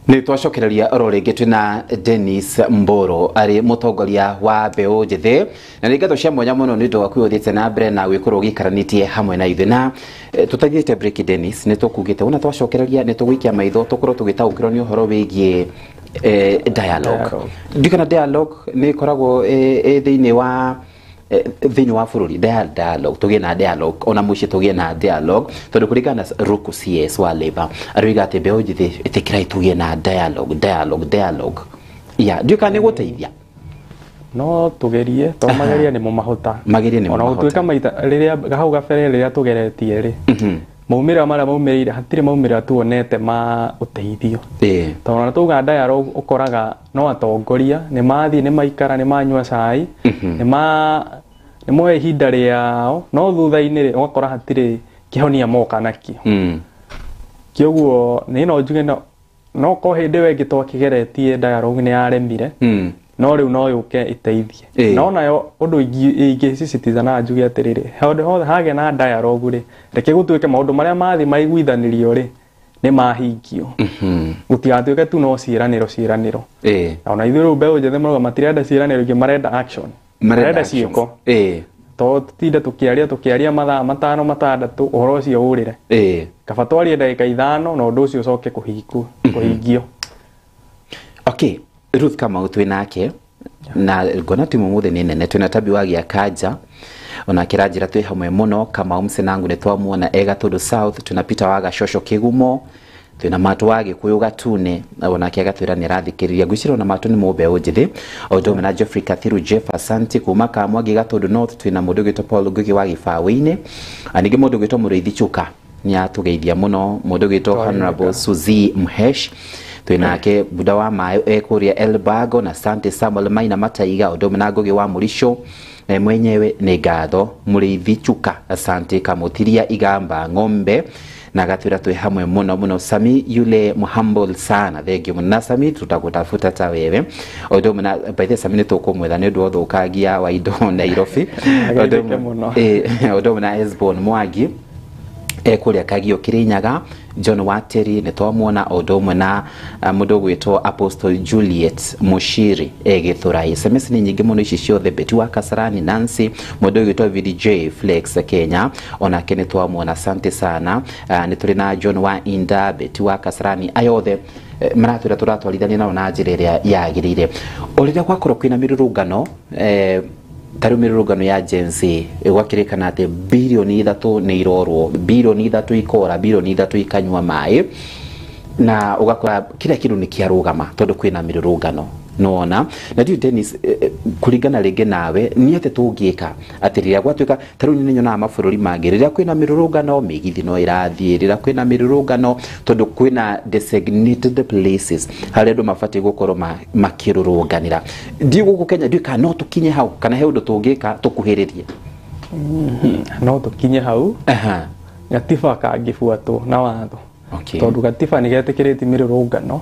Nĩ twacokereria oro rĩngĩ twĩna Dennis Mboro arĩ mũtongoria wa mbeũ njĩthĩ, na nĩ ngatho cia mwanya mũno nĩ ũndũ waku ũthiĩte na mbere na gwĩkorwo ũgĩikaranĩtie hamwe na ithuĩ. Na tũtathiĩte break, Dennis, nĩ tũkugĩte wona twacokereria nĩ tũgũikia maitho tũkorwo tũgĩtaũkĩrwo nĩ ũhoro wĩgiĩ dialogue. Ndikana dialogue nĩ ĩkoragwo ĩ thĩinĩ wa bũrũri, dialogue, tũgĩe na dialogue ona mũciĩ, tũgĩe na dialogue, tondũ kũringana na Ruku CS wa Labour aroiga atĩ mbeũ njĩthĩ, ĩtĩkĩrai tũgĩe na dialogue, dialogue, dialogue. Ya ndiũĩ kana nĩ gũteithia. No tugerie, to mageria nĩ mahota. Magerie nĩmo Ona mahota. gũtuĩka maita rĩrĩa hau gabere rĩrĩa tũgeretie rĩ, maumĩrĩra marĩa maumĩrĩire, hatirĩ maumĩrĩra tuonete ma ũteithio, tondũ ona tuga dialogue, ũkoraga no atongoria nĩ mathiĩ, nĩ maikara, nĩ manyua cai, nĩ moya ihinda rĩao, no thutha-inĩ rĩ, ũgakora hatirĩ kĩhonia moka nakĩo. Kĩoguo nĩ no njuge no ko hĩndĩ ĩyo ĩngĩ twakĩgeretie dialogue nĩ yaremire, no rĩu no yũke ĩteithie. No nayo ũndũ ingĩsisitiza na njuge atĩrĩrĩ, handũ hothe hagĩa na dialogue rĩ, reke gũtuĩke maũndũ marĩa mathiĩ maiguithanĩrio rĩ, nĩ mahingio. Gũtigatuĩke tu no ciĩranĩro, ciĩranĩro. Na ona ithuĩ rĩu mbeũ njĩthĩ marauga matirenda ciĩranĩro ingĩ, marenda action, marenda ciĩko, to tũtinde tũkĩaria mathaa 5, 6, ũhoro ũcio ũrĩre. Kaba twarie ndagĩka 5 na ũndũ ũcio ũcoke kũhingio. Okay, Ruth Kamau twĩ nake na ngona timu mũthĩ nĩ nene. Twĩna Tabi wa Gĩakanja, ona kĩranjĩra twĩ hamwe mũno. Kamau Msenangu nĩ twamuona e Gatũndũ South. Twĩna Peter wa Gacoco Kĩgumo, twĩna Matũ wa Gĩkũyũ Gatune, onake agatwĩra nĩ arathikĩrĩria. Ngwĩciria ona Matũ nĩ mũmbeũ njĩthĩ, o ũndũ ũmwe na Geoffrey Kathiru Jeff Asante kuma Kamwangi Gatũndũ North. Twĩna mũndũ ũgwĩtwo Paul Ngugi wa Gĩbaũ-inĩ, ningĩ mũndũ ũgwĩtwo Mũrĩithi Chuka nĩ atũgeithia mũno, mũndũ ũgwĩtwo Honorable Suzy Mhesh twĩnake, Buda wa Maĩ e kũrĩa Elbago, na Sante Samuel Maina Mataiga, ũndũ ũmwe na Ngugi wa Mũrico na mwenyewe nĩ ngatho. Mũrĩithi Chuka asante. Kamũtiria Igamba Ng'ombe na gatwĩra twĩ hamwe mũno mũno. Sami yule muhumble sana, thank you mũno. Na Sami, tutakutafuta ta wewe, ũndũ ũmwe na by the way, Sami nĩ tũkũmwetha nĩ ũndũ wa ũthũkangia wa indo Nairobi. Ageithĩke mũno. Ũndũ ũmwe na Esbon Mwangi e kũrĩa Kagio Kirinyaga. John Wateri nĩ twamuona, o ũndũ ũmwe na mũndũ ũgwĩtwo Apostle Juliet Mushiri e Gĩthũrai. SMS nĩ nyingĩ mũno ici ciothe. Beti wa Kasarani Nancy, mũndũ ũgwĩtwo VDJ Flex Kenya, onake nĩ twamuona, asante sana. Nĩ tũrĩ na John wa Inda, Beti wa Kasarani, aya othe maratwĩra tũratwarithania nao na njĩra ĩrĩa yagĩrĩire. O rĩrĩa gwakorwo kwĩna mĩrũrũngano, ta rĩu mĩrũrũngano ya Gen Z, gwakĩrĩkana atĩ 3 birioni nĩ irorwo, 3 birioni ikora, 3 birioni ikanyua maĩ, na ũgakora kila kĩndũ nĩ kĩarũgama tondũ kwĩna mĩrũrũngano nona. Na ndiũ Dennis, kũringana rĩngĩ nawe, nĩ atĩ tũngĩka atĩ rĩrĩa gwatuĩka ta rĩu nĩ nyonaga mabũrũri mangĩ, rĩrĩa kwĩna mĩrũrũngano mĩgithi no ĩrathiĩ, rĩrĩa kwĩna mĩrũrũngano, tondũ kwĩna designated places harĩa andũ mabatiĩ gũkorwo makĩrũrũnganĩra. Ndiũ gũkũ Kenya, ndiũ kana no tũkinye hau, kana he ũndũ tũngĩka tũkuhĩrĩrie? No tũkinye hau gatiba kangĩbuatwo na watho, tondũ gatiba nĩ getĩkĩrĩtie mĩrũrũngano,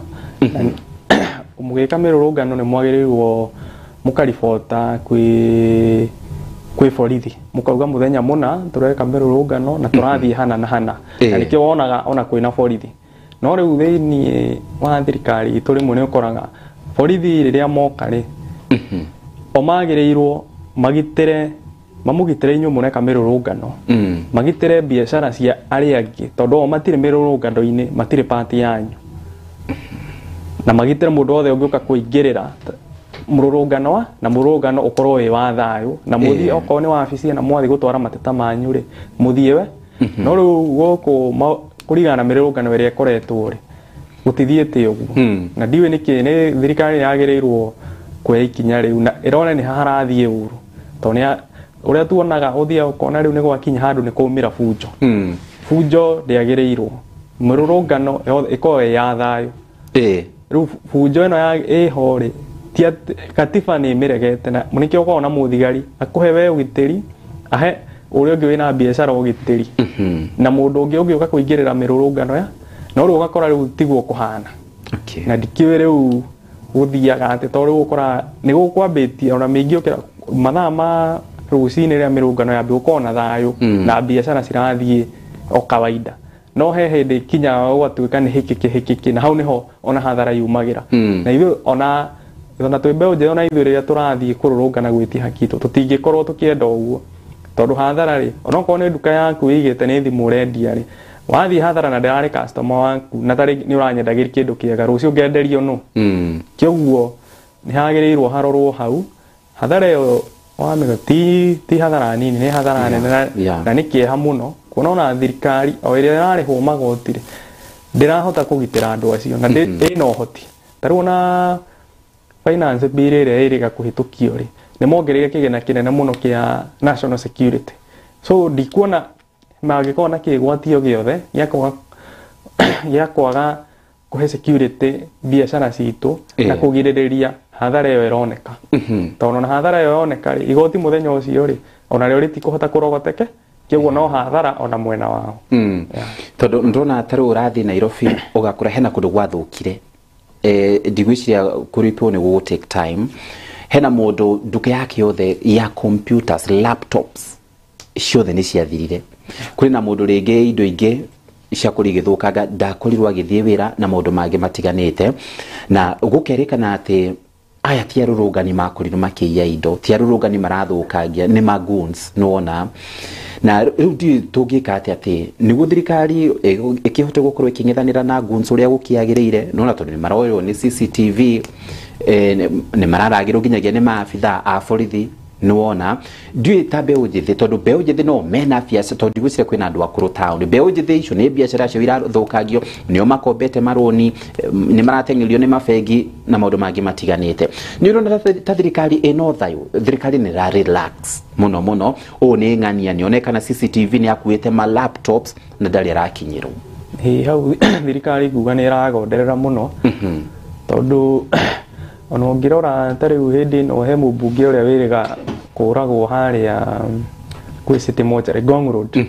na mũgĩka mĩrũrũngano nĩ mwagĩrĩirwo mũkaribota kwĩ borithi, mũkauga mũthenya mũna tũreka mĩrũrũngano na tũrathiĩ hana na hana. Na nĩkĩo wonaga ona kwĩna borithi. No rĩu thĩiniĩ wa thirikari itũ rĩmwe nĩ ũkoraga borithi rĩrĩa moka rĩ, o magĩrĩirwo magitĩre, mamũgitĩre inyuĩ mũreka mĩrũrũngano, magitĩre biacara cia arĩa angĩ, tondũ o matirĩ mĩrũrũngano-inĩ, matirĩ pati yanyu, na magitĩre mũndũ wothe ũngĩũka kũingĩrĩra mũrũrũngano wa na mũrũrũngano ũkorwo wĩ wa thayũ, na mũthiĩ okorwo nĩ wabici na mwathiĩ gũtwara mateta manyu rĩ, mũthiĩ we. No rĩu gũkũ kũringana na mĩrũrũngano ĩrĩa ĩkoretwo rĩ, gũtithiĩte ũguo. Na ndiũĩ nĩkĩ nĩ thirikari yagĩrĩirwo kuoya ikinya rĩu na ĩrore nĩ harathiĩ ũru, tondũ ũrĩa tuonaga ũthiaga ũkona rĩu nĩ gwakinya handũ nĩ kwaumĩra bunjo. Bunjo ndĩagĩrĩirwo, mĩrũrũngano yothe ĩkorwo ĩ ya thayũ. Rĩu bunjo ĩno ya ĩho rĩ, ti atĩ katiba nĩ ĩmĩregete, na nĩkĩo ũkoragwo na mũthigari akũhe we ũgitĩri, ahe ũrĩa ũngĩ wĩna biacara ũgitĩri, na mũndũ ũngĩ ũngĩũka kũingĩrĩra mĩrũrũngano ya no rĩu ũgakora rĩu tiguo kũhana. Na ndikĩũĩ rĩu gũthiaga atĩ, tondũ rĩu ũkoraga nĩ gũkwambĩtie ona mĩingĩ ũkĩra mathaa ma rũcinĩ rĩrĩa mĩrũngano yambia, gũkorwo na thayũ na biacara cirathiĩ o kawaida. No he hĩndĩ ikinyaga gũgatuĩka nĩ hĩkĩkĩ na hau nĩho ona hathara yumagĩra. Na ithuĩ ona twĩ mbeũ njĩthĩ, ona ithuĩ rĩrĩa tũrathiĩ kũrũrũngana gwĩtia haki itũ, tũtingĩkorwo tũkĩenda ũguo, tondũ hathara rĩ, onokorwo nĩ nduka yaku ĩigĩte nĩ thimũ ũrendia rĩ, wathiĩ hathara na ndĩrarĩ customer waku na tarĩngĩ nĩ ũranyendagĩria kĩndũ kĩega, rũciũ ngenderio nũ? Kĩoguo nĩ hagĩrĩirwo harorwo hau hathara ĩyo wamenya ti hathara nini, nĩ hathara nene na nĩ kĩeha mũno kuona ona thirikari o ĩrĩa ĩrarĩhwo magoti rĩ, ndĩrahota kũgitĩra andũ acio na ĩna ũhoti. Ta rĩu ona finance bill ĩrĩa ĩrĩga kũhĩtũkio rĩ, nĩ mongereire kĩgĩna kĩnene mũno kĩa national security, so ndikuona mangĩkorwo na kĩgwatio gĩothe gĩa kwaga kũhe security biacara citũ na kũgirĩrĩria hathara ĩyo ĩroneka. Tondũ ona hathara ĩyo yoneka rĩ, igoti mũthenya ũcio rĩ, ona rĩo rĩtikũhota kũrogoteke, kĩoguo no hathara ona mwena wao. Tondũ ndona ta rĩu ũrathiĩ Nairobi ũgakora hena kũndũ gwathũkire, ndigwĩciria kũripwo nĩ gũgũ take time. Hena mũndũ nduka yake yothe ya computers, laptops ciothe nĩ ciathirire. Kũrĩ na mũndũ rĩngĩ indo ingĩ ciakũrĩ igĩthũkanga, ndakorirwo agĩthiĩ wĩra na maũndũ mangĩ matiganĩte, na gũkerĩkana atĩ aya ti arũrũngani makorirwo makĩiya indo, ti arũrũngani marathũkangia, nĩ magoons nĩwona. Na rĩu ndiũĩ tũngĩka atĩa atĩ nĩguo thirikari ĩkĩhote gũkorwo ĩkĩng'ethanĩra na goons ũrĩa gũkĩagĩrĩire, nĩwona, tondũ nĩ maroywo nĩ CCTV, nĩ mararagĩrwo nginyagia nĩ maabithaa a borithi, nĩwona. Ndiũĩ ta mbeũ njĩthĩ, tondũ mbeũ njĩthĩ no mena biacara, tondũ ndigwĩciria kwĩna andũ akũrũ taũni. Mbeũ njĩthĩ icio nĩ biacara cio irathũkangio, nĩo makombete marũni, nĩ marateng'erio nĩ mabengi na maũndũ mangĩ matiganĩte. Nĩ ũrona ta thirikari ĩna ũthayũ, thirikari nĩ ĩra relax mũno mũno. Ũũ nĩ ng'ania nĩonekana CCTV nĩ akuĩte ma laptops na ndarĩ arakinyĩrwo. Ĩĩ, hau thirikari nguga nĩ ĩragonderera mũno, tondũ ona ũngĩrora ta rĩu hĩndĩ ĩno he mũmbunge ũrĩa wĩrĩga kũragwo harĩa kwĩ City Mortuary, Ngong Road,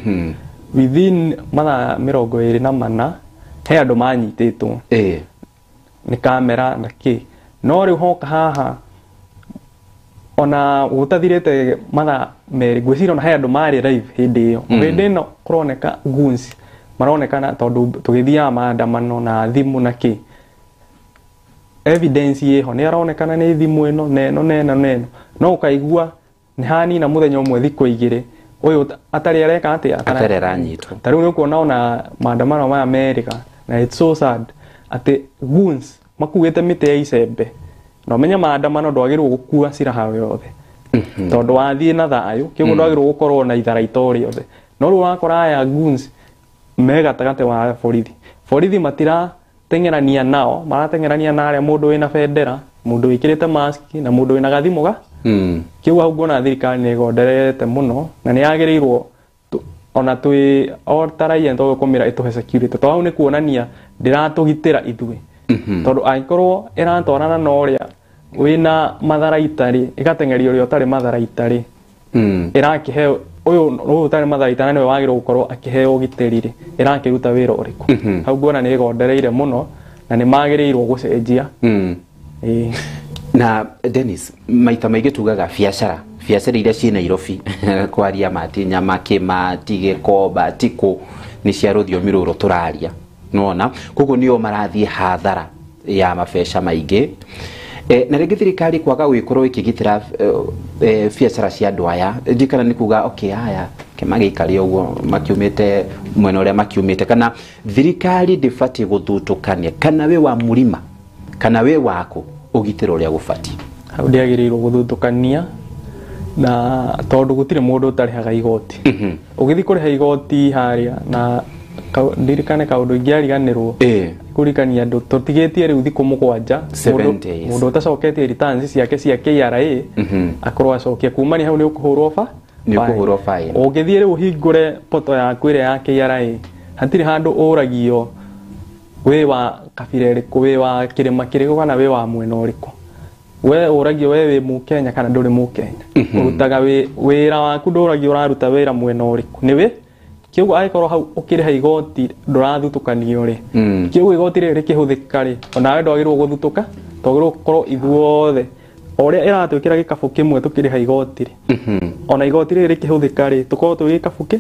within mathaa 24 he andũ manyitĩtwo nĩ kamera na kĩ. No rĩu hoka haha ona gũtathirĩte mathaa 2, ngwĩciria ona he andũ marĩ live hĩndĩ ĩyo. Hĩndĩ ĩno kũroneka goons maronekana, tondũ tũgĩthiaga maandamano na thimũ na kĩ, evidence ĩho nĩ aronekana nĩ thimũ ĩno na ĩno na ĩno na ĩno, no ũkaigua nĩ hanina mũthenya ũmwe thikũ 2 ũyũ atarĩ areka atĩa, atarĩ aranyitwo. Ta rĩu nĩ ũkuona ona maandamano maya merĩga, na it's so sad atĩ goons makuĩte mĩtĩ ya icembe, na ũmenye maandamano ndwagĩrĩirwo gũkua silaha yothe, tondũ wathiĩ na thayũ kĩguo ndwagĩrĩirwo gũkorwo na itharaita o rĩothe. No rĩu wakora aya goons me gatagatĩ wa borithi, borithi matirateng'erania nao, marateng'erania na arĩa mũndũ wĩna bendera, mũndũ wĩkĩrĩte mask na mũndũ wĩna gathimũ ga kĩu. Hau nguona thirikari nĩ ĩgonderete mũno na nĩ yagĩrĩirwo ona twĩ o ta raia nĩ tũgũkũmĩra ĩtũhe security, tondũ hau nĩ kuonania ndĩratũgitĩra ithuĩ, tondũ angĩkorwo ĩratwarana na ũrĩa wĩna matharaita rĩ, ĩgateng'eria ũrĩa ũtarĩ matharaita rĩ, ĩrakĩheo ũyũ ũtarĩ matharaita na nĩwe wagĩrĩirwo gũkorwo akĩheo ũgitĩri rĩ, ĩrakĩruta wĩra ũrĩkũ? Hau nguona nĩ ĩgondereire mũno na nĩ magĩrĩirwo gũcenjia. Na Dennis, maita maingĩ tugaga biacara iria ciĩ Nairobi kwaria mati nyama kĩma ti Gĩkomba ti kũ, nĩ cia rũthiomi rũrũ tũraria, nĩwona, koguo nĩo marathiĩ hathara ya mabeca maingĩ. Na rĩngĩ thirikari kwaga gũgĩkorwo ĩkĩgitĩra biacara cia andũ aya, ndikana nĩ kuga okay aya kĩmagĩikare ũguo makiumĩte mwena ũrĩa makiumĩte, kana thirikari ndĩbatiĩ gũthutũkania, kana wĩ wa mũrima kana wĩ waku ũgitĩra ũrĩa gũbatiĩ. Hau ndĩagĩrĩirwo gũthutũkania, na tondũ gũtirĩ mũndũ ũtarĩhaga igoti. Ũgĩthiĩ kũrĩha igoti harĩa na ndirikane kaũndũ ingĩariganĩrwo kũririkania andũ tũtigĩtie rĩu thikũ 7, mũndũ ũtacoketie returns ciake cia KRA akorwo acokia kumania hau nĩ ũkũhũrwo nĩ fine. Ũngĩthiĩ rĩu ũhingũre poto yaku ĩrĩa ya KRA, hatirĩ handũ ũragio wĩ wa kabira ĩrĩkũ, wĩ wa kĩrĩma kĩrĩkũ, kana wĩ wa mwena ũrĩkũ. We ũragio we wĩ mũkenya kana ndũrĩ mũkenya. Ũrutaga wĩra waku, ndũragio ũraruta wĩra mwena ũrĩkũ. Nĩwe kĩoguo angĩkorwo hau ũkĩrĩha igoti ndũrathutũkanio rĩ, kĩoguo igoti rĩrĩ rĩkĩhũthĩka rĩ, onawe ndwagĩrĩirwo gũthutũka, twagĩrĩirwo gũkorwo ithuothe o ũrĩa ĩratwĩkĩra gĩkabũ kĩmwe tũkĩrĩha igoti rĩ, ona igoti rĩrĩ rĩkĩhũthĩka rĩ, tũkorwo twĩ gĩkabũ kĩ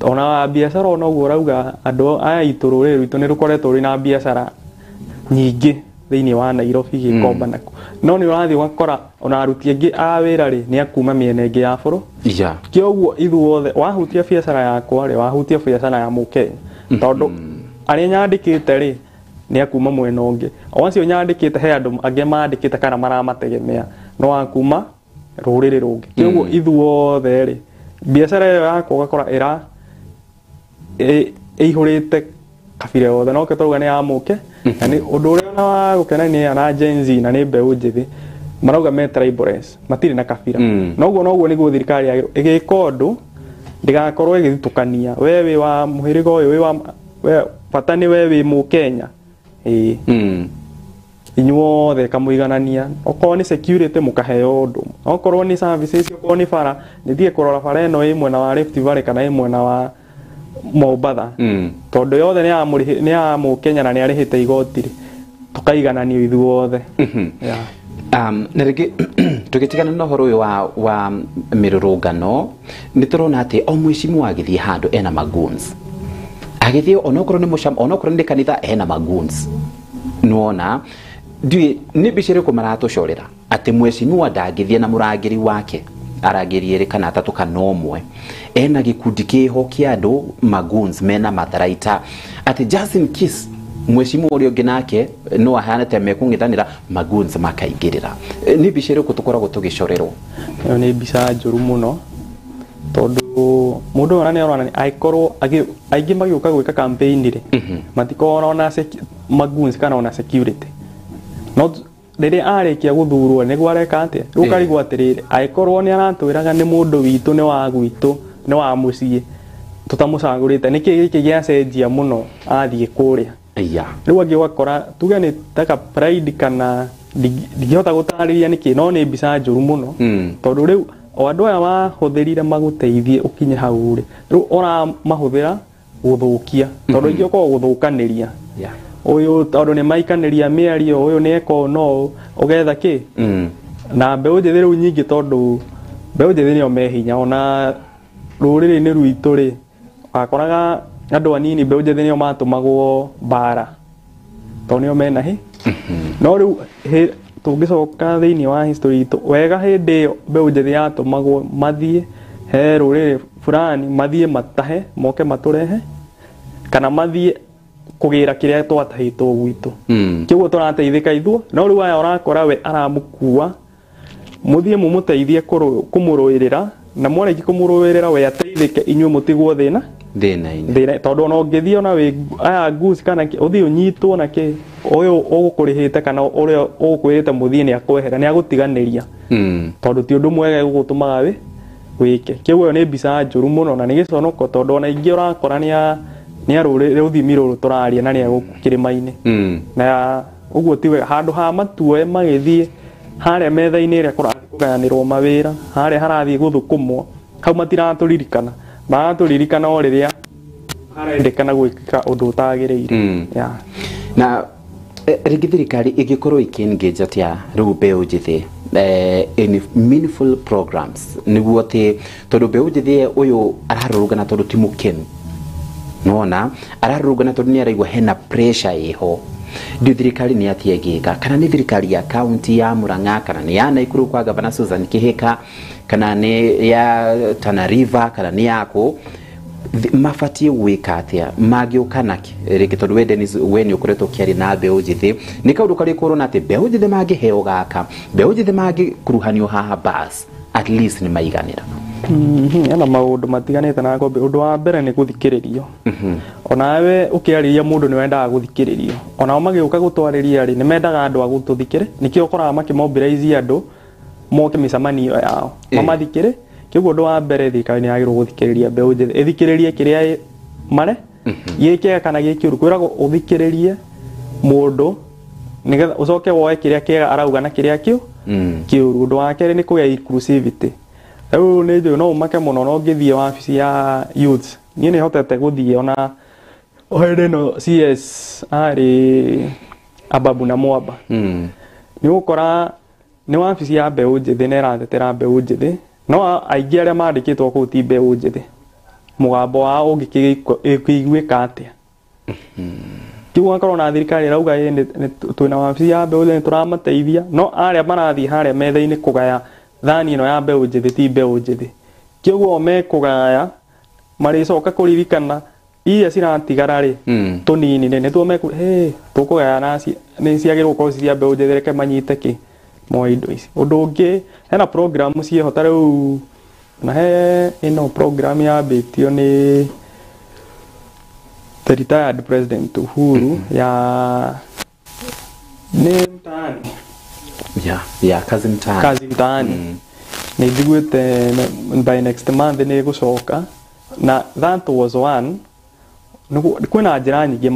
Ona biacara ona ũguo ũrauga andũ aya itũ rũrĩrĩ rwitũ nĩ rũkoretwo rwĩna biacara nyingĩ thĩinĩ wa Nairobi Gĩkomba naku, no nĩ ũrathiĩ ũgakora ona aruti aingĩ a wĩra rĩ nĩ akuma mĩena ĩngĩ ya bũrũri. Kĩoguo ithuothe wahutia biacara yakwa rĩ, wahutia biacara ya mũkenya, tondũ arĩa nyandĩkĩte rĩ nĩ akuma mwena ũngĩ, o acio nyandĩkĩte he andũ angĩ mandĩkĩte kana maramategemea no akuma rũrĩrĩ rũngĩ. Kĩoguo ithuothe rĩ biacara ĩyo yakwa ũgakora ĩra ĩihũrĩte kabira yothe, no tũrauga nĩ ya mũke. Na nĩ ũndũ ũrĩa ona wa gũkenania na Gen Z na nĩ mbeũ njĩthĩ marauga me tribeless, matirĩ na kabira. Noguo noguo nĩguo thirikari yagĩrĩirwo ĩgĩka ũndũ ndĩgakorwo ĩgĩthutũkania, we wĩ wa mũhĩrĩga ũyũ, wĩ wa we, bata nĩ we wĩ mũkenya. Ĩĩ, inyuothe kamũiganania, okorwo nĩ security mũkaheo ũndũ, okorwo nĩ services, okorwo nĩ bara, nĩthiĩ kũrora bara ĩno ĩ mwena wa Rift Valley kana ĩ mwena wa Mombatha, tondũ yothe nĩ ya mũkenya na nĩ arĩhĩte igoti rĩ, tũkaigananio ithuothe. Yeah. Na rĩngĩ tũgĩtigana na ũhoro ũyũ wa mĩrũrũngano, nĩ tũrona atĩ o mwĩcimu agĩthiĩ handũ ena magoons, agĩthiĩ onokorwo nĩ mũcam, onokorwo nĩ kanitha ena magoons. Nĩwona ndiũĩ nĩ mbica ĩrĩkũ maratũcorera atĩ mwecimiwa ndangĩthiĩ na mũrangĩri wake, arangĩri erĩ kana atatũ kana ũmwe, ena gĩkundi kĩho kĩa andũ magoons mena matharaita, atĩ just in case mwecimiwa ũrĩa ũngĩ nake no ahane ta mekũng'ethanĩra, magoons makaingĩrĩra. Nĩ mbica ĩrĩkũ tũkoragwo tũgĩcorerwo? Ĩyo nĩ mbica njũru mũno, tondũ mũndũ ũyũ ona nĩ aronania angĩkorwo aingĩ magĩũka gwĩka campaign rĩ, matikoragwo ona magoons kana ona security, no rĩrĩa arĩkia gũthurwo nĩguo areka atĩa? Rĩu ũkarigwo atĩrĩrĩ, angĩkorwo nĩ aratwĩraga nĩ mũndũ witũ, nĩ wa gwitũ, nĩ wa mũciĩ, tũtamũcagũrĩte, nĩkĩ gĩkĩ gĩacenjia mũno athiĩ kũrĩa? Rĩu angĩ ũgakora tuge nĩ taka pride kana ndingĩhota gũtarĩria nĩkĩ, no nĩ mbica njũru mũno, tondũ rĩu o andũ aya wahũthĩrire magũteithie ũkinye hau rĩ, rĩu ũramahũthĩra gũthũkia, tondũ ingĩ ũkoragwo gũthũkanĩria ũyũ, tondũ nĩ maikanĩria mĩario, ũyũ nĩ eka ũũ no ũgetha kĩ. Na mbeũ njĩthĩ rĩu nyingĩ, tondũ mbeũ njĩthĩ nĩo me hinya, ona rũrĩrĩ-inĩ rwitũ rĩ, wakoraga andũ anini mbeũ njĩthĩ nĩo matũmagwo mbara tondũ nĩo mena hi. No rĩu tũngĩcoka thĩinĩ wa history itũ wega, hĩndĩ ĩyo mbeũ njĩthĩ yatũmagwo mathiĩ he rũrĩrĩ fulani, mathiĩ matahe moke matũrehe, kana mathiĩ kũgĩra kĩrĩa twatahĩtwo gwitũ. Kĩguo tũrateithĩka ithuo. No rĩu aya ũrakora we aramũkua mũthiĩ mũmũteithie kũmũrũĩrĩra, na mwarĩkia kũmũrũĩrĩra we ateithĩke, inyuĩ mũtigwo thĩna thĩna-inĩ. Thĩna, tondũ ona ũngĩthiĩ ona wĩ aya goons kana ũthiĩ ũnyitwo na kĩ, ũyũ ũgũkũrĩhĩte kana ũrĩa ũgũkwĩrĩte mũthiĩ nĩ akwehera, nĩ agũtiganĩria, tondũ ti ũndũ mwega ũgũtũmaga wĩ wĩke. Kĩguo ĩyo nĩ mbica njũru mũno na nĩ gĩconoko, tondũ ona ingĩ ũrakora nĩ a rũrĩrĩ rũthimi rũrũ tũraria na nĩ a gũkũ kĩrĩma-inĩ. Na ũguo ti wega, handũ ha matuoe magĩthiĩ harĩa metha-inĩ ĩrĩa kũrathiĩ kũgayanĩrwo mawĩra, harĩa harathiĩ gũthũkũmwo, hau matiratũririkana, maratũririkana o rĩrĩa harendekana gwĩka ũndũ ũtagĩrĩire. Yeah. Na rĩngĩ thirikari ĩngĩkorwo ĩkĩ-engage atĩa rĩu mbeũ njĩthĩ in meaningful programs, nĩguo atĩ tondũ mbeũ njĩthĩ ũyũ ararũrũngana tondũ ti mũkenu, nona ararũrũngana tondũ nĩ araigua hena pressure ĩho, ndio thirikari nĩ atia ĩngĩka? Kana nĩ thirikari ya kaunti ya Murang'a, kana nĩ ya Naikuru kwa gavana Susan Kihika, kana nĩ ya Tana River, kana nĩ yakũ, mabatiĩ gwĩka atĩa mangĩũka nakĩ rĩngĩ? Tondũ we Dennis, we nĩ ũkoretwo ũkĩaria na mbeũ njĩthĩ, nĩ kaũndũ karĩkũ ũrona atĩ mbeũ njĩthĩ mangĩheo gaka, mbeũ njĩthĩ mangĩkuruhanio haha, bas at least nĩ maiganĩra? Hena maũndũ matiganĩte na ngombe. Ũndũ wa mbere nĩ gũthikĩrĩrio. Onawe ũkĩarĩria mũndũ nĩ wendaga gũthikĩrĩrio, onao magĩũka gũtwarĩria rĩ, nĩ mendaga andũ a gũtũthikĩrĩ, nĩkĩo ũkoraga makĩmobilize andũ moke mĩcemanio yao mamathikĩrĩ. Kĩguo ũndũ wa mbere, thirikari nĩ yagĩrĩirwo gũthikĩrĩria mbeũ njĩthĩ, ĩthikĩrĩrie kĩrĩa mare gĩ kĩega kana gĩ kĩũru. Kwĩragwo ũthikĩrĩrie mũndũ nĩgetha ũcoke woe kĩrĩa kĩega arauga na kĩrĩa kĩũru. Ũndũ wa kerĩ nĩ kũgĩa inclusivity. Rĩu nĩ njũĩ no ũmake mũno no ũngĩthiĩ wabici ya youths, niĩ nĩ hotete gũthiĩ ona hĩndĩ ĩno CS arĩ Ababu na Mwamba, nĩ ũgũkora nĩ wabici ya mbeũ njĩthĩ na ĩratetera mbeũ njĩthĩ, no aingĩ arĩa mandĩkĩtwo kũu ti mbeũ njĩthĩ. Mũgambo wao ũngĩkĩiguĩka atĩa? Kĩu akorwo na thirikari ĩrauga twĩna wabici ya mbeũ njĩthĩ nĩtũramateithia, no arĩa marathiĩ harĩa metha-inĩ kũgaya thani ĩno ya mbeũ njĩthĩ ti mbeũ njĩthĩ. Kĩoguo mekũgaya marĩcoka kũririkana iria ciratigara rĩ tũnini rĩ nĩtuo meku hey tũkũgaya na nĩ ciagĩrĩirwo gũkorwo ci cia mbeũ njĩthĩ, reke manyite kĩ moe indo ici. Ũndũ ũngĩ hena program ciĩho ta rĩu na he ĩno program yambĩtio nĩ the retired President Uhuru ya nĩ mtaani ya Kazi Mtaani. Kazi Mtaani. Nĩ njiguĩte by next month nĩ ĩgũcoka, na that was one. Kwĩna njĩra nyingĩ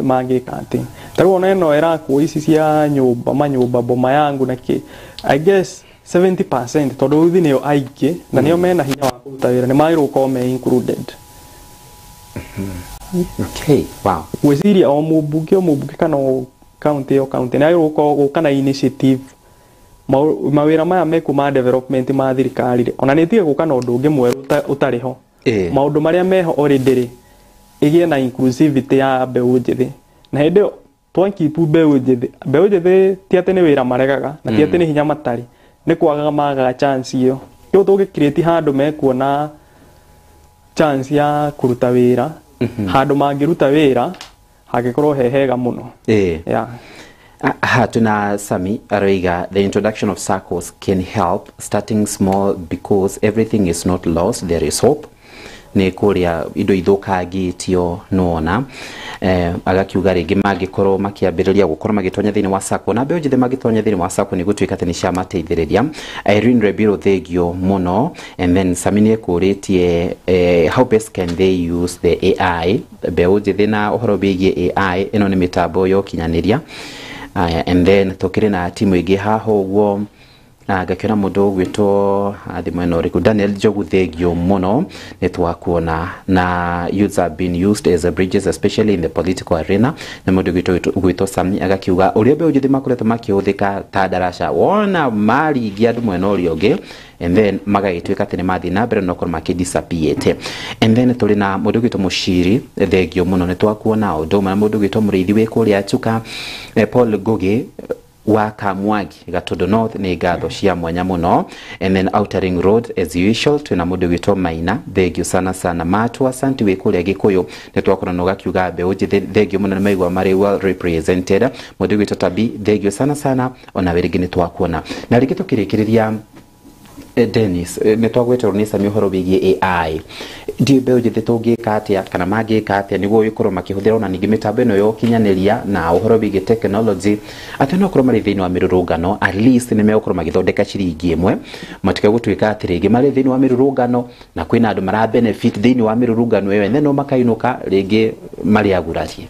mangĩka atĩ ta rĩu ona ĩno ĩrakwo ici cia nyũmba manyũmba boma yangu na kĩ, I guess 70% tondũ uthi nĩo aingĩ na nĩo mena hinya wa kũruta wĩra, nĩ magĩrĩirwo gũkorwo me included. Okay, wow. Gwĩciria o mũmbunge kana o county o county nĩ agĩrĩirwo gũkorwo gũka na initiative. Mawĩra maya mekuo ma development ma thirikari rĩ, ona nĩ ĩtige gũka na ũndũ ũngĩ mwerũ ũtarĩ ho. Maũndũ marĩa meho already rĩ, ĩgĩe na inclusivity ya mbeũ njĩthĩ. Na hĩndĩ ĩyo twakipu mbeũ njĩthĩ, mbeũ njĩthĩ ti atĩ nĩ wĩra maregaga na ti atĩ nĩ hinya matarĩ, nĩ kwagaga magaga chance ĩyo. Kĩu tũngĩ create handũ mekuona chance ya kũruta wĩra, handũ mangĩruta wĩra hangĩkorwo he hega mũno. Yeah. Tuna Sami aroiga the introduction of SACCOs can help starting small because everything is not lost, there is hope. Nĩ kũrĩa indo ithũkangĩtio nona agakiuga rĩngĩ mangĩkorwo makĩambĩrĩria gũkorwo magĩtonya thĩinĩ wa SACCO na mbeũ njĩthĩ magĩtonya thĩinĩ wa SACCO nĩ gũtuĩka atĩ nĩ ciamateithĩrĩria. Irene Rebiro thengio mũno. And then Sami nĩ ekũrĩtie how best can they use the AI, mbeũ njĩthĩ na ũhoro wĩgiĩ AI ĩno nĩ mĩtambo ya ũkinyanĩria. And then tũkĩrĩ na timu ĩngĩ haha ũguo ngakĩona mũndũ ũgwĩtwo thimũ ĩno ũrĩkũ Daniel Njogu thengio mũno nĩ twakuona na youths have been used as a bridges especially in the political arena. Na mũndũ ũgwĩtwo Sami agakiuga ũrĩa mbeũ njĩthĩ makoretwo makĩhũthĩka ta ndaraca wona maringia andũ mwena ũrĩa ũngĩ and then magagĩtuĩka atĩ nĩ mathiĩ na mbere na ũkorwo makĩdisappearĩte. And then tũrĩ na mũndũ ũgwĩtwo Mũciri thengio mũno nĩ twakuona ũndũ ũmwe na mũndũ ũgwĩtwo Mũrĩithi wĩ kũrĩa Chuka, Paul Ngugi wa Kamwangi Gatundu North nĩ ngatho cia mwanya mũno. And then Outer Ring Road as usual twĩna mũndũ wĩtwo Maina thengio sana sana. Matwa Santi wĩ kũrĩa Gĩkũyũ nĩ twakorwo na ũgakiuga mbeũ njĩthĩ thengio mũno nĩ maigua marĩ well represented. Mũndũ wĩtwo Tabi thengio sana sana, ona we rĩngĩ nĩ twakuona. Na rĩngĩ tũkĩrĩkĩrĩria Dennis nĩ twagwĩtwo nĩ Sami ũhoro wĩgiĩ AI, ndiũ mbeũ njĩthĩ tũngĩka atĩa kana mangĩka atĩa nĩguo gũkorwo makĩhũthĩra ona ningĩ mĩtambo ĩno ya ũkinyanĩria na ũhoro wĩgiĩ technology atĩ no korwo marĩ thĩinĩ wa mĩrũrũngano at least nĩ megũkorwo magĩthondeka ciringi ĩmwe, matige gũtuĩka atĩ rĩngĩ marĩ thĩinĩ wa mĩrũrũngano na kwĩna andũ mara benefit thĩinĩ wa mĩrũrũngano ĩyo ene no makainũka rĩngĩ marĩ agurarie.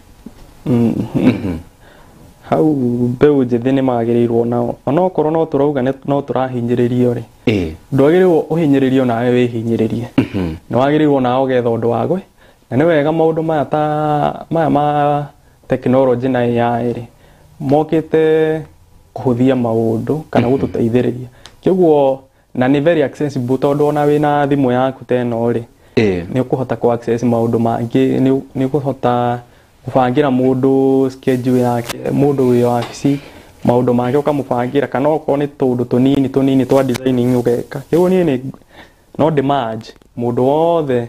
Hau mbeũ njĩthĩ nĩ magĩrĩirwo nao onokorwo no tũrauga no tũrahinyĩrĩrio rĩ, ndwagĩrĩirwo ũhinyĩrĩrio nawe wĩhinyĩrĩrie, nĩ wagĩrĩirwo nawe ũgetha ũndũ wagwe. Na nĩ wega maũndũ maya ta maya ma technology na AI rĩ mokĩte kũhũthia maũndũ kana gũtũteithĩrĩria, kĩoguo na nĩ very accessible tondũ ona wĩna thimũ yaku ta ĩno rĩ nĩ ũkũhota kũ access maũndũ mangĩ, nĩ ũkũhota kũbangĩra mũndũ schedule yake, mũndũ wĩ wabici maũndũ make ũkamũbangĩra, kana okorwo nĩ tũũndũ tũnini tũnini twa designing ũgeka. Kĩoguo niĩ no ndĩ-merge mũndũ wothe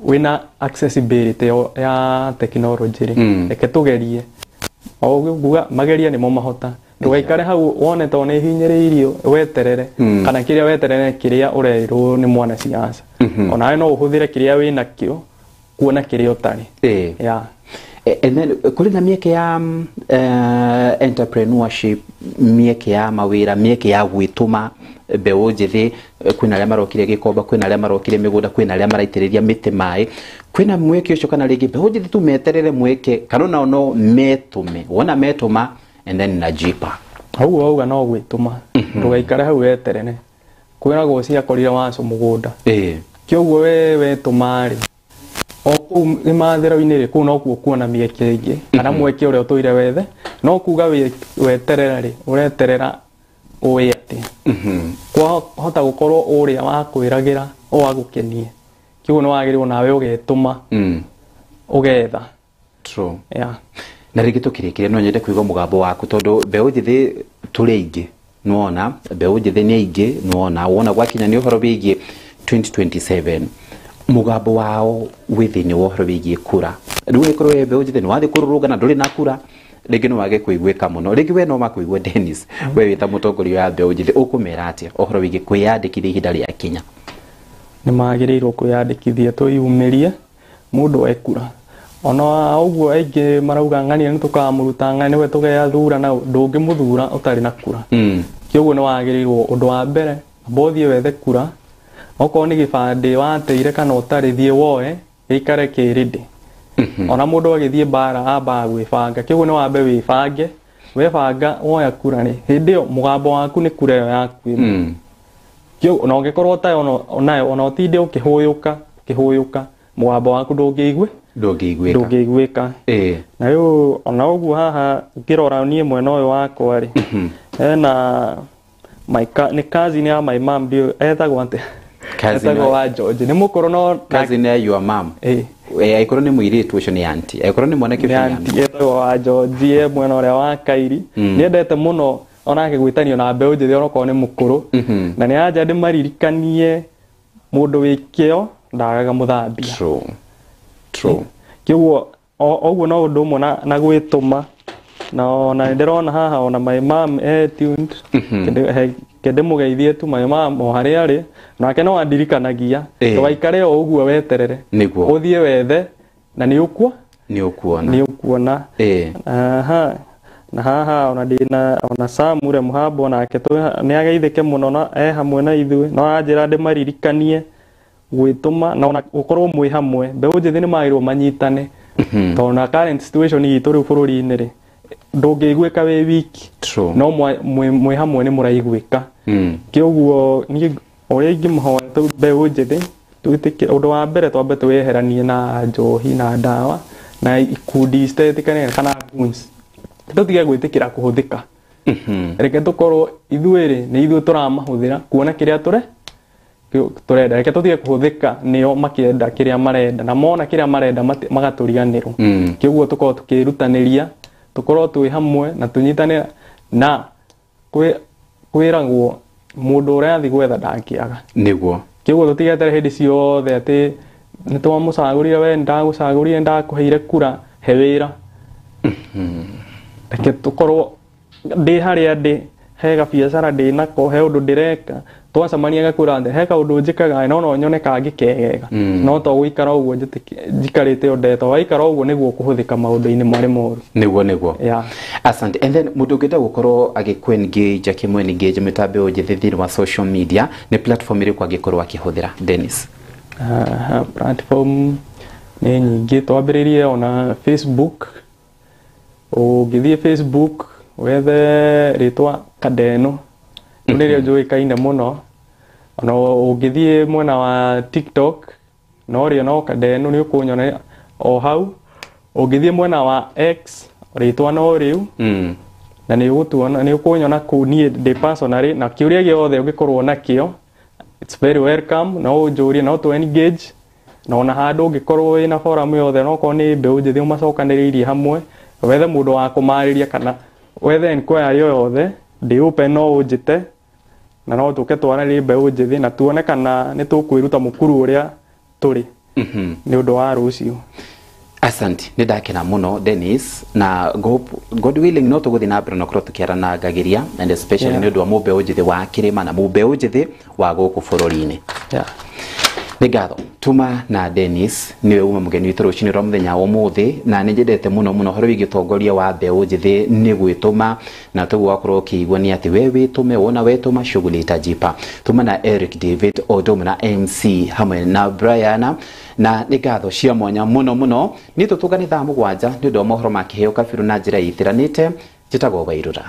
wĩna accessibility ya technology rĩ, reke tũgerie o nguga magerie nĩmo mahota. Ndũgaikare hau wone to nĩ hinyĩrĩirio weterere kana kĩrĩa weterere kĩrĩa ũrerirwo nĩ mwanasiasa, onawe no ũhũthĩre kĩrĩa wĩnakĩo kuona kĩrĩa ũtarĩ. Yeah. And then kũrĩ na mĩeke ya entrepreneurship, mĩeke ya mawĩra, mĩeke ya gwĩtũma mbeũ njĩthĩ, kwĩna arĩa marokire Gĩkomba, kwĩna arĩa marokire mĩgũnda, kwĩna arĩa maraitĩrĩria mĩtĩ maĩ, kwĩna mweke ũcio kana rĩngĩ mbeũ njĩthĩ tu meterere mweke kana onao no metũme, wona metũma and then najipa hau wauga no gwĩtũma, ndũgaikare hau weterere kwĩragwo ciakorire waco mũgũnda. Kĩoguo we wetũma rĩ o kũu mathero-inĩ rĩ kũu nokuo kuona mĩeke ĩngĩ kana mweke ũrĩa ũtũire wethe, no kuga weterera rĩ ũreterera ũĩ atĩ kwahota gũkorwo ũrĩa wakwĩragĩra o agũkenie. Kĩguo nĩ wagĩrĩirwo nawe ũgetũma ũgetha. True. Yeah. Na rĩngĩ tũkĩrĩkĩria no nyende kũigua mũgambo waku tondũ mbeũ njĩthĩ tũrĩ aingĩ, nĩwona mbeũ njĩthĩ nĩ aingĩ, nĩwona wona gwakinya nĩ ũhoro wĩgiĩ 2027 mũgambo wao wĩ thĩinĩ wa ũhoro wĩgiĩ kura. Rĩu ĩkorwo wĩ mbeũ njĩthĩ nĩ wathiĩ kũrũrũngana ndũrĩ na kura, rĩngĩ no wage kũiguĩka mũno, rĩngĩ we no makũigue. Dennis, we wĩ ta mũtongoria wa mbeũ njĩthĩ ũkũmera atĩa ũhoro wĩgiĩ kwĩyandĩkithia ihinda rĩa kinya? Nĩ magĩrĩirwo kwĩyandĩkithia, twĩyumĩrie mũndũ ekura. Ona ũguo aingĩ marauga ng'ania nĩ tũkamũruta, ng'ania nĩwe tũgeathura, na ndũngĩmũthura ũtarĩ na kura. Kĩoguo nĩ wagĩrĩirwo ũndũ wa mbere amba ũthiĩ wethe kura, okorwo nĩ gĩbandĩ wateire kana ũtarĩ, thiĩ woe gĩikare kĩ ready. Ona mũndũ agĩthiĩ mbara ambaga gwĩbanga, kĩoguo nĩ wambe wĩbange. Webanga woya kura rĩ, hĩndĩ ĩyo mũgambo waku nĩ kura ĩyo yaku ĩmwe. Kĩoguo ona ũngĩkorwo ũtarĩ onayo, ona ũtinde ũkĩhũyũka ũkĩhũyũka, mũgambo waku ndũngĩigue, ndũngĩiguĩka, ndũngĩiguĩka. Na rĩu ona ũguo haha ngĩrora niĩ mwena ũyũ wakwa rĩ, hena my nĩ cousin ya my mom, ndio etagwo atĩa? Etagwo wa George, nĩ mũkũrũ no Cousin ya your mom? Ĩĩ. Angĩkorwo nĩ mũirĩtu ũcio nĩ auntie, angĩkorwo nĩ mwanake ũcio nĩ auntie, etagwo wa George, e mwena ũrĩa wa Kairi. Nĩendete mũno onake gwĩtanio na mbeũ njĩthĩ onokorwo nĩ mũkũrũ, na nĩ anja ndĩmaririkanie mũndũ wĩ kĩo ndagaga mũthambia. True. True. Kĩguo ũguo no ũndũ ũmwe na gwĩtũma, na ona nĩndĩrona haha ona my mom e tuned. Kĩndĩmũgeithie tu my mom o harĩa arĩ, nake no andirikanagia ndũgaikare o ũguo weterere, nĩguo ũthiĩ wethe na nĩ ũkuo nĩ ũkuona, nĩ ũkuona. Aha. Na haha ona ndĩna ona Samure Mũhambo, nake nĩ ageithĩke mũno na e hamwe na ithuĩ, no anjĩra ndĩmaririkanie gwĩtũma na ona gũkorwo mwĩ hamwe. Mbeũ njĩthĩ nĩ magĩrĩirwo manyitane, tondũ na current situation itũ rĩu bũrũri-inĩ rĩ, ndũngĩiguĩka wĩ wiki, no mwĩ hamwe nĩ mũraiguĩka. Kĩoguo niĩ ũrĩa ingĩmũhoya mbeũ njĩthĩ twĩtĩkĩre, ũndũ wa mbere twambe twĩyeheranie na njohi na ndawa na ikundi citetĩkanĩte kana goons, tũtige gwĩtĩkĩra kũhũthĩka. Reke tũkorwo ithuĩ rĩ nĩ ithuĩ tũramahũthĩra kuona kĩrĩa tũrenda. Reke tũtige kũhũthĩka nĩo makĩenda kĩrĩa marenda, na mona kĩrĩa marenda magatũriganĩrwo. Kĩoguo tũkorwo tũkĩrutanĩria, tũkorwo twĩ hamwe na tũnyitane, na kwĩragwo mũndũ ũrĩa athiĩ gwetha ndangĩaga. Nĩguo. Kĩoguo tũtigetere hĩndĩ ciothe atĩ nĩ twamũcagũrire, we ndagũcagũrire, ndakũheire kura, he wĩra. Reke tũkorwo ndĩ harĩa ndĩ, he gabiacara ndĩ nako, he ũndũ ndĩreka, twacemania ngakwĩra atĩ he kaũndũ njĩkaga no nyone kangĩ kegega, no to gũikara ũguo njikarĩte o ndetwo. Waikara ũguo nĩguo kũhũthĩka maũndũ-inĩ marĩ moru. Nĩguo, nĩguo. Yeah. Asante. And then mũndũ ũngĩenda gũkorwo agĩkũ engage, akĩmũ engage mĩtambo njĩthĩ thĩinĩ wa social media, nĩ platform ĩrĩkũ angĩkorwo akĩhũthĩra, Dennis? Platform nĩ nyingĩ, twambĩrĩrie ona Facebook. Ũngĩthiĩ Facebook wethe rĩtwa Kadeno, rĩu nĩrĩo njũĩkaine mũno. Ona ũngĩthiĩ mwena wa TikTok no rĩo no Kadeno, nĩ ũkũnyona o hau. Ũngĩthiĩ mwena wa X rĩtwa no rĩu, na nĩ ũgũtuona, nĩ ũkũnyona kũu niĩ ndĩ personally, na kĩũria gĩothe ũngĩkorwo nakĩo it's very welcome, no ũnjũrie, no tũ engage, na ona handũ ũngĩkorwo wĩna forum yothe, no okorwo nĩ mbeũ njĩthĩ ũmacokanĩrĩirie hamwe, wethe mũndũ wa kũmarĩria kana wethe inquiry o yothe, ndĩ open, no ũnjĩte na no tũke twaranĩrie mbeũ njĩthĩ na tuone kana nĩ tũkwĩruta mũkuru ũrĩa tũrĩ nĩ ũndũ wa rũciũ. Asante, nĩ ndakena mũno Dennis, na God willing no tũgũthiĩ na mbere na gũkorwo tũkĩaranangagĩria, and especially nĩ ũndũ wa mũmbeũ njĩthĩ wa kĩrĩma na mũmbeũ njĩthĩ wa gũkũ bũrũri-inĩ. Nĩ ngatho tuma na Dennis, nĩwe uma mũgeni witũ rũcinĩ rwa mũthenya wa ũmũthĩ, na nĩ nyendete mũno mũno ũhoro wĩgiĩ ũtongoria wa mbeũ njĩthĩ nĩ gwĩtũma, na toguo wakorwo ũkĩigua nĩ atĩ we wĩtũme, wona wetũma shughuli itajipa. Tuma na Eric David o ũndũ ũmwe na MC hamwe na Brian, na nĩ ngatho cia mwanya mũno mũno. Niĩ tũtũngane thaa 7 nĩ ũndũ wa mohoro ma kĩheo kabiru na njĩra ĩtiranĩte. Njĩtagwo Wairura.